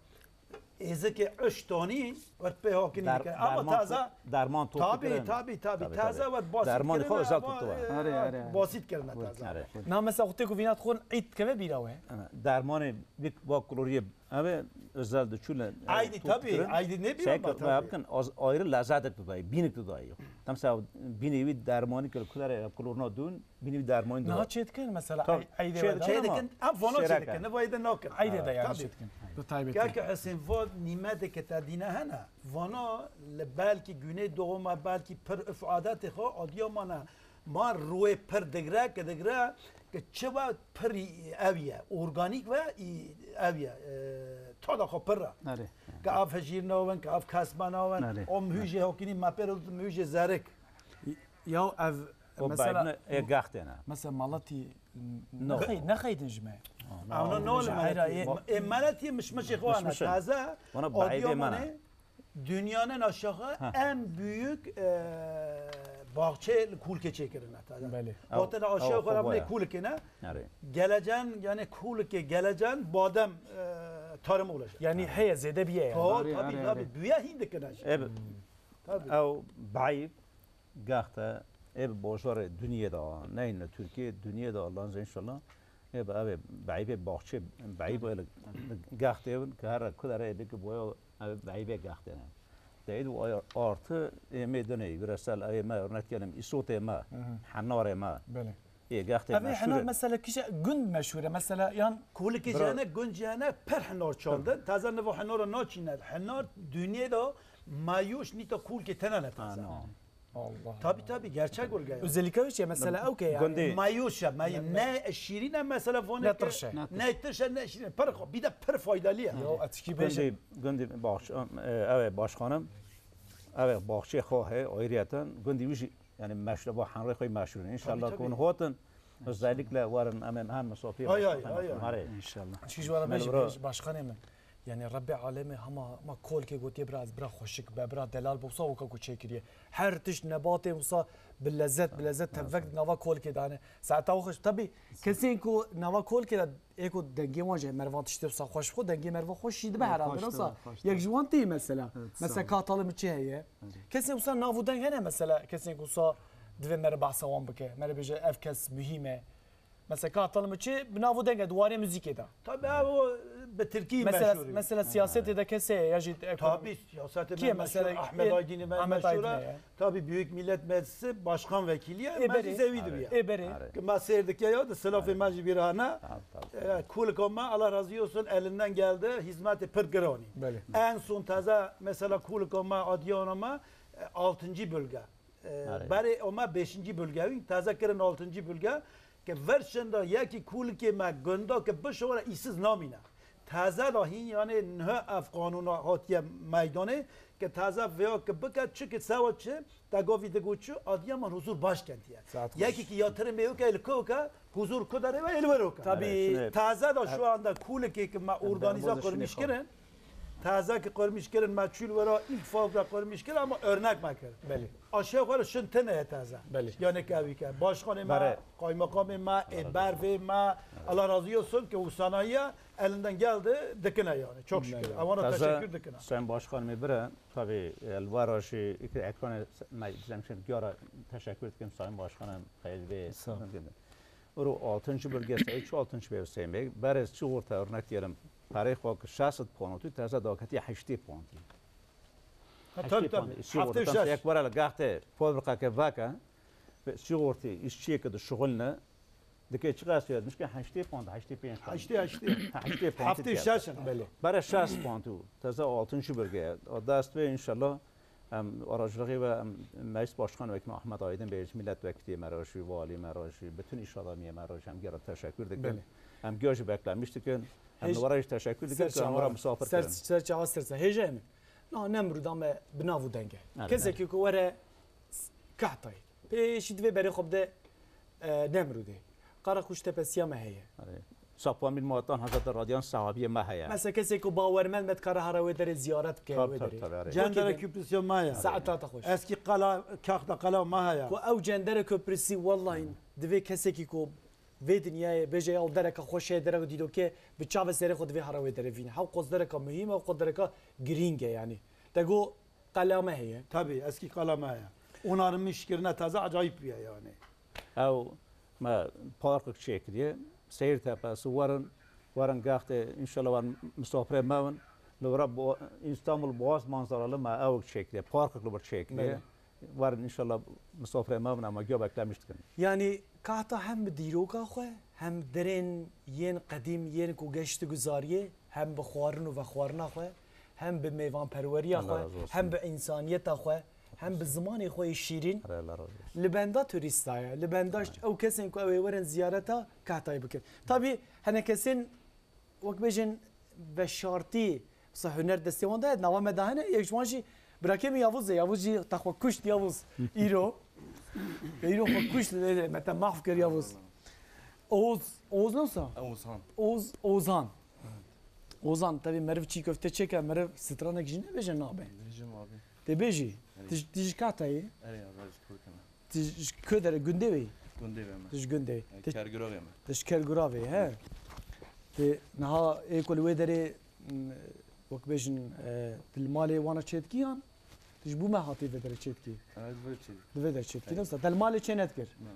êzikê uşt tanî, wert pê hakinî dikirin. Ama taze, derman top dikirin. Tabi, tabi, tabi, taze wert basit dikirin. Dermanê xwe özel tuttu. Erê, erê, erê. Basit kirine taze. Erê. Na mesela xwe tê ku vîna dixwin îd dikeve bîra we? Dermanê vî va kuloriyê Ev ê özel diçû li, ev Aydî, top tabii, dikirin. Aydî ne bileyim Şey, ben, tabii. Bikin, az, ayrı lezzetek dudayı, bînik dudayı. Tam mesela bînê wî dermanî kir, kulere kulorna dûn, bînê wî dermanî dudayı. Niha çêdikin mesela, Tabii. Ay-, Aydê Çê-, ve de. Çêdikin, em vana Şêreke. Çêdikin, ne vayde nakin. Aydê de yani Tabii. Çêdikin. Bi taybetî. Keke Hüseyin, va nîmedeke te dîne hene, vana li belkî güneydoğu me, belkî pir uf adetê xwe, Adıyaman'a Ma ruê pir digre, ki digre, ki çi ve pir ev ye, organîk ve ev ye, e, tada xwe pir e. Erê. Ki av hejîr navin, ki av kesba navin, Erê. O mihûjê hokinî me pê re mihûjê zerik. Ya ev, o mesela, bayne, e, gaxtê ne. Mesela malatî, no. Nexey-, nexeydin ji me. Ew ne nol me. E, malatî mişmişê xwe ne, taze, Ona baybê me ne. Dünyanın aşağı en büyük, e, bahçe kulke çekirine. Belê. Hatta aşağı yukarı ne kulke ne? Geleceğin, yani kulke geleceğin badem, e, tarım olacak. Yani heye zêde biye yani. Tabii, tabii, tabii. Büye hindi kine. Tabii. Ew bayb Gexte ê bi bajarê Duniyê de, neyne Tirkiyê, Duniyê de Allah'ın izniyle inşallah. Ê bi ev ê beyvê baxçê, beyv ê li gextê bin ki her ku de rê biki boya ev beyvê gextê ne. Deyid û ay artı ê mê dinê, yüresel ev ê me, örnek diyelim, îsotê me, henarê me. Belê. Ê gextê Ev ê meşhur henar e. Mesela kişe gund meşhur e. Mesela yan Kulikê Bira- jene, gund jene, per henar çandin. Taze nivo henara naçîne. Henar Duniyê de mayûş nîta kulkê tene ne taze. Ana. Allah. Tabii, tabii, gerçek gurge ya. Özellikle şey mesela okey yani. Gundê- Mayûş ya, may-, ne şîrîn e mesela vone Ne ke, tirş e. Ne tirş e, ne şîrîn e. Pir xo-, bir de pir faydalı ya. Ya, etişkî bêje. Gundê, gundê baş-, e, evet, başkanım. Evet, baxçê xo he, ayrıyeten. Gundê wî jî, yani, meşhur, bu hanrê xo meşhur. İnşallah, tabii, tabii. Kun hotin, özellikle varın, em hem misafir. Ay, ay, ay, ay. Hare. İnşallah. Çi ji wara bêjî, başkanê min. Yani Rebbê alemê hema, hema kolkê gotiye bira ez bira xweşik be, bira delal be, wisa weka ku çêkiriye. Her tişt nebatê wisa bi lezzet, bi lezzet tevek nava kolkê dane. Saeta xweş. Tabii, kesên ku nava kolkê de ê ku dengê wan jî mervan tiştê wisa xweş bixwe, dengê merva xweş jî dibe herhalde. Xweş dibe, wisa xweş dibe. Yek ji wan tê mesela. Evet, sağ ol. Mesela ka talê min çi heye? Kesên wisa nav û deng hene mesela, kesên ku wisa divê mere behsa wan bike. Mere bêje ev kes muhîm e. Mesela ka talê min çi bi nav û deng e, di warê muzîkê de. Tabii abi o Bi tirkî Mesela, meşhur e. Mesela siyasetê de kesê ya jî, e, Tabii, siyasetê kî me mesela, meşhur, Ahmet e, Aydin'i me Ahmet meşhur Aydin'i e. Ya. Tabii, Büyük Millet Meclisi Başkan Vekili ye, Ê berê. Meclis evi de Evet. Ê berê. Ki me seyr dike ya, de silafê me jî bir hane. Tamam, tamam. E, kulika me, Allah razı olsun, elinden geldi, hizmeti pir giranî. Belê. En son taze, mesela, kulika me, Adiyana me, e, altıncı bölge. E, Evet. Berê o me beşinci bölge wî, taze kirin altıncı bölge. Ke ver şinda yekî kulikê me gunda ke bişewere îsiz namîne. Taze da hîn, yanê, niha ev qanûna hatiye meydanê, ke taze veya ke bike çi, ke sewa çi, te gavî digo çi, Adiyaman huzur baş kentiye. Saet xweş. Yekî ki yatırım ê wike, li koke, huzur ku derê ve, ê li wero ke. Tabii. Taze da şu anda kulikê ke me organize kurmiş kirin. Taze ki kurmiş kirin, me çûl wera, ilk fawk da kurmiş kirin, ama örnek me kir. Belê. Aşağı yukarı şin tene ye taze. Belê. Yani ke wî ke. Başkanê me, Bare. Kaymakamê me, ê bervê me, Allah razı olsun ki o sanayiye elinden geldi, dikine yani. Çok şükür. Belê. Evana Taze teşekkür dikine. Sayın Başkanım bire, tabii, e, li wera jî îkî ekranê me dizem şin diyara teşekkür dikim Sayın Başkanım, Xeyir Bey. Sağ ol. Uru altıncı bölge sayı, şu altıncı bölge sayı. Berez çi orta örnek diyelim. Parayı xo ki şeşt pound, taze dakati heştê pound. Ha, tabii, tabii. Heştê pound. Hafta şeş. Yek were li gahte fabrika ke vaka, ve sigortê, işçiyê ke di şuxulne, dike çiqas ya, mişke heştê pound, heştê pênc pound. Heştê, heştê. Ha, heştê pound. Hafta şeş. Belê. Bare şeş pound û taze altıncı bölge. O dest ve inşallah, em, aracılığı ve, em, meclis başkanı vekili Ahmet Aydın Bey, milletvekili me re jî, vali me re jî, bütün iş adamiyê me re jî, em gera teşekkür dikin. Belê. Em göz beklemiş dikin. Em Hej-, li were jî teşekkür dikin, ser ki em çawa, were misafir ser, kirin. Ser çawa, ser çawa. Hêja min. Na Nemrûda me bi nav û deng e. Are. Kesekî ku were s-, Kahtayê. Pêşî divê berê xwe bide, e, Nemrûdê. Qara Kuştepe siya me heye. Are. Sapamîn Matan Hezretî Radiyan sahabiyê me heye. Mesela kesê ku bawermend me dikare hara wê derê ziyaret bike, Tabii, wê tabii, derê. Tabii, are. Cendere Wekî Köprüsü me heye. Saeta te xweş. Eski qala, Kahta qala me heye. Ku ew Cendere Köprüsü wallahî divê kesekî ku vê dinyayê bêje ya dereka xweş e, dereka dîrokê, bi çavê serê xwe divê hara wê derê vîne. Hew qos dereka muhîm e, qos dereka girîng e yanî. Te got qela me heye. Tabii, eski qala me heye. Onarılmış kirine taze acayip bir yer yani. Ew me parkek çêkiriye. Seyir Tepesi, werin, werin gextê, inşallah werin misafirê me bin. Li wira Bo-, İstanbul Boğaz manzaralı me ewek çêkiriye. Parkek li wir çêkiriye. Belê. Werin inşallah misafirê me bin, em giya beklemiş dikin. Yanî Kahta hem bi dîroka xwe, hem derên yên qedîm yên ku geşt guzariyê, hem bi xwarin û vexwarina xwe, hem bi mêvanperweriya Allah xwe, razı olsun. Hem bi însaniyeta xwe, hem bi zimanê xwe yê şîrîn. Are, Allah razı olsun. Li benda turîsta ye, li benda Are. Ew kesên ku ew ê werin ziyareta Kahtayê bikin. Tabî hene kesên wek bêjin veşartî, mesela huner destê wan de ye, nava me de hene, yek ji wan jî birakê min Yavuz e, Yavuz jî te xwe kuşt Yavuz. Îro. Îro xwe kuşt, me te mahf kir Yavuz. Oğuz, Oğuz ne olsa? Oğuzhan. Oğuz, Oğuzhan. Ozan, tevî meriv çî köfte çêke, meriv stranek jî nebêje nabe. Dibêjim abi. Tê bêjî? Erê. Tu ji, tu ji Kahtayê? Erê abi, ez ji Kurkê me. Tu ji ku derê, gundê wê? Gundê wê me. Tu ji gundê wê. E, Kerguravê me. Tu ji Kerguravê, he. Tê niha ê ku li wê derê, m, wek bêjin, e, tu li malê wana çêdikî yan? Tu ji bo me hatî vê derê çêdikî? Evet, vê çêdikî. Di vê derê çêdikî, Evet. Ne wisa? Te li malê çê nedikir? Ne.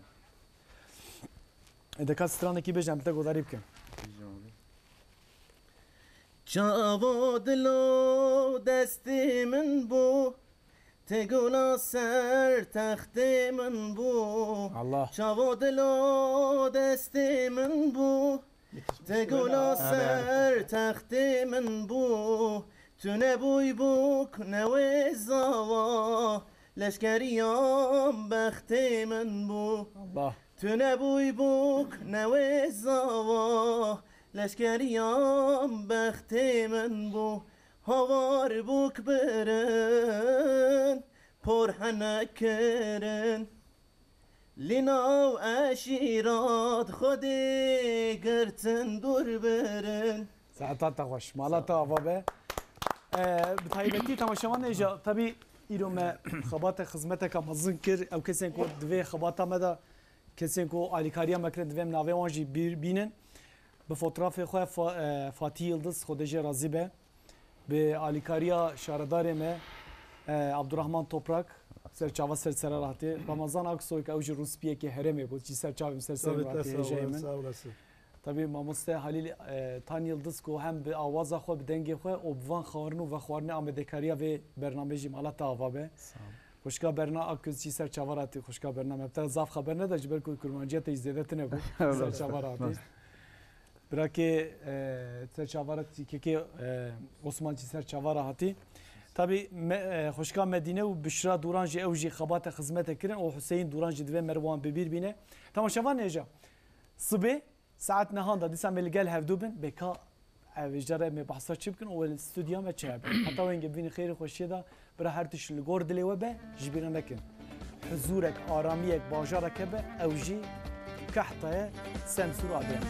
E, de ka stranekî bêje, em li te godarî bikin. Bêjim abi. Çawa dilo destê min bû, te gola ser textê min bû. Allah. Çawa dilo destê min bû, te gola ser textê min bû. Tu nebûy bûk newê zawa, leşkeriyam bextê min bû. Allah. Tu nebûy bûk newê zawa, leşkeriyam bextê min bû. Hawar bûk birin, por hene kirin. Li nav eşîrat Xwedê girtin dûr birin. Saeta te xweş, mala te ava be. Ee, bi taybetî temaşevanê jî, tabî îro me xebate xizmeteka mezin kir. Ew kesên ku divê xebata me de, kesên ku alîkariya me kirin, divê em navê wan jî bîr bînin. Bi fotoğrafê xwe Fa-, e, Fatî Yildiz, Xwedê jê razî be. Bi alîkariya şaredarê me, e, Abdurrahman Toprak, ser çava ser sera re hatiye. Ramazan Aksoy, ke ew jî rûspiyekê herêmê bû, jî ser çavê min, ser serê min hatiye, hêjayê min. Sağ olasın. Tabî mamoste Halîl e, Tan Yildiz ku hem bi awaza xwe, bi dengê xwe û bi van xwarin û vexwarinê amadekariya vê bernamê jî mala te ava be. Sağ ol. Xwişka Berna Akgöz jî ser çavar hatî, xwişka Berna me bi te zaf xeber neda ji ber ku kurmanciya te jî zêde tune bû. Ser çavar hatî. Birakê e, ser çavar hatî, kekê e, Osman jî ser çavar hatî. Tabî me, e, xwişka Medîne û Bişra Duran jî ew jî xebate xizmete kirin û Huseyîn Duran jî divê meriv wan bi bîr bîne. Temaşevan hêja. Sibê saet nehan da dîsa me li gel hevdû bin, bê ka ev ji re me behsa çi bikin û li stûdya me çi hebe. Heta wengê bivînin xêrê xweşiyê de, bira her tişt li gor dilê we be, ji bîra nekin. Huzûrek, aramiyek, bajarek hebe, ew jî kehta ye, Semsûr Adem.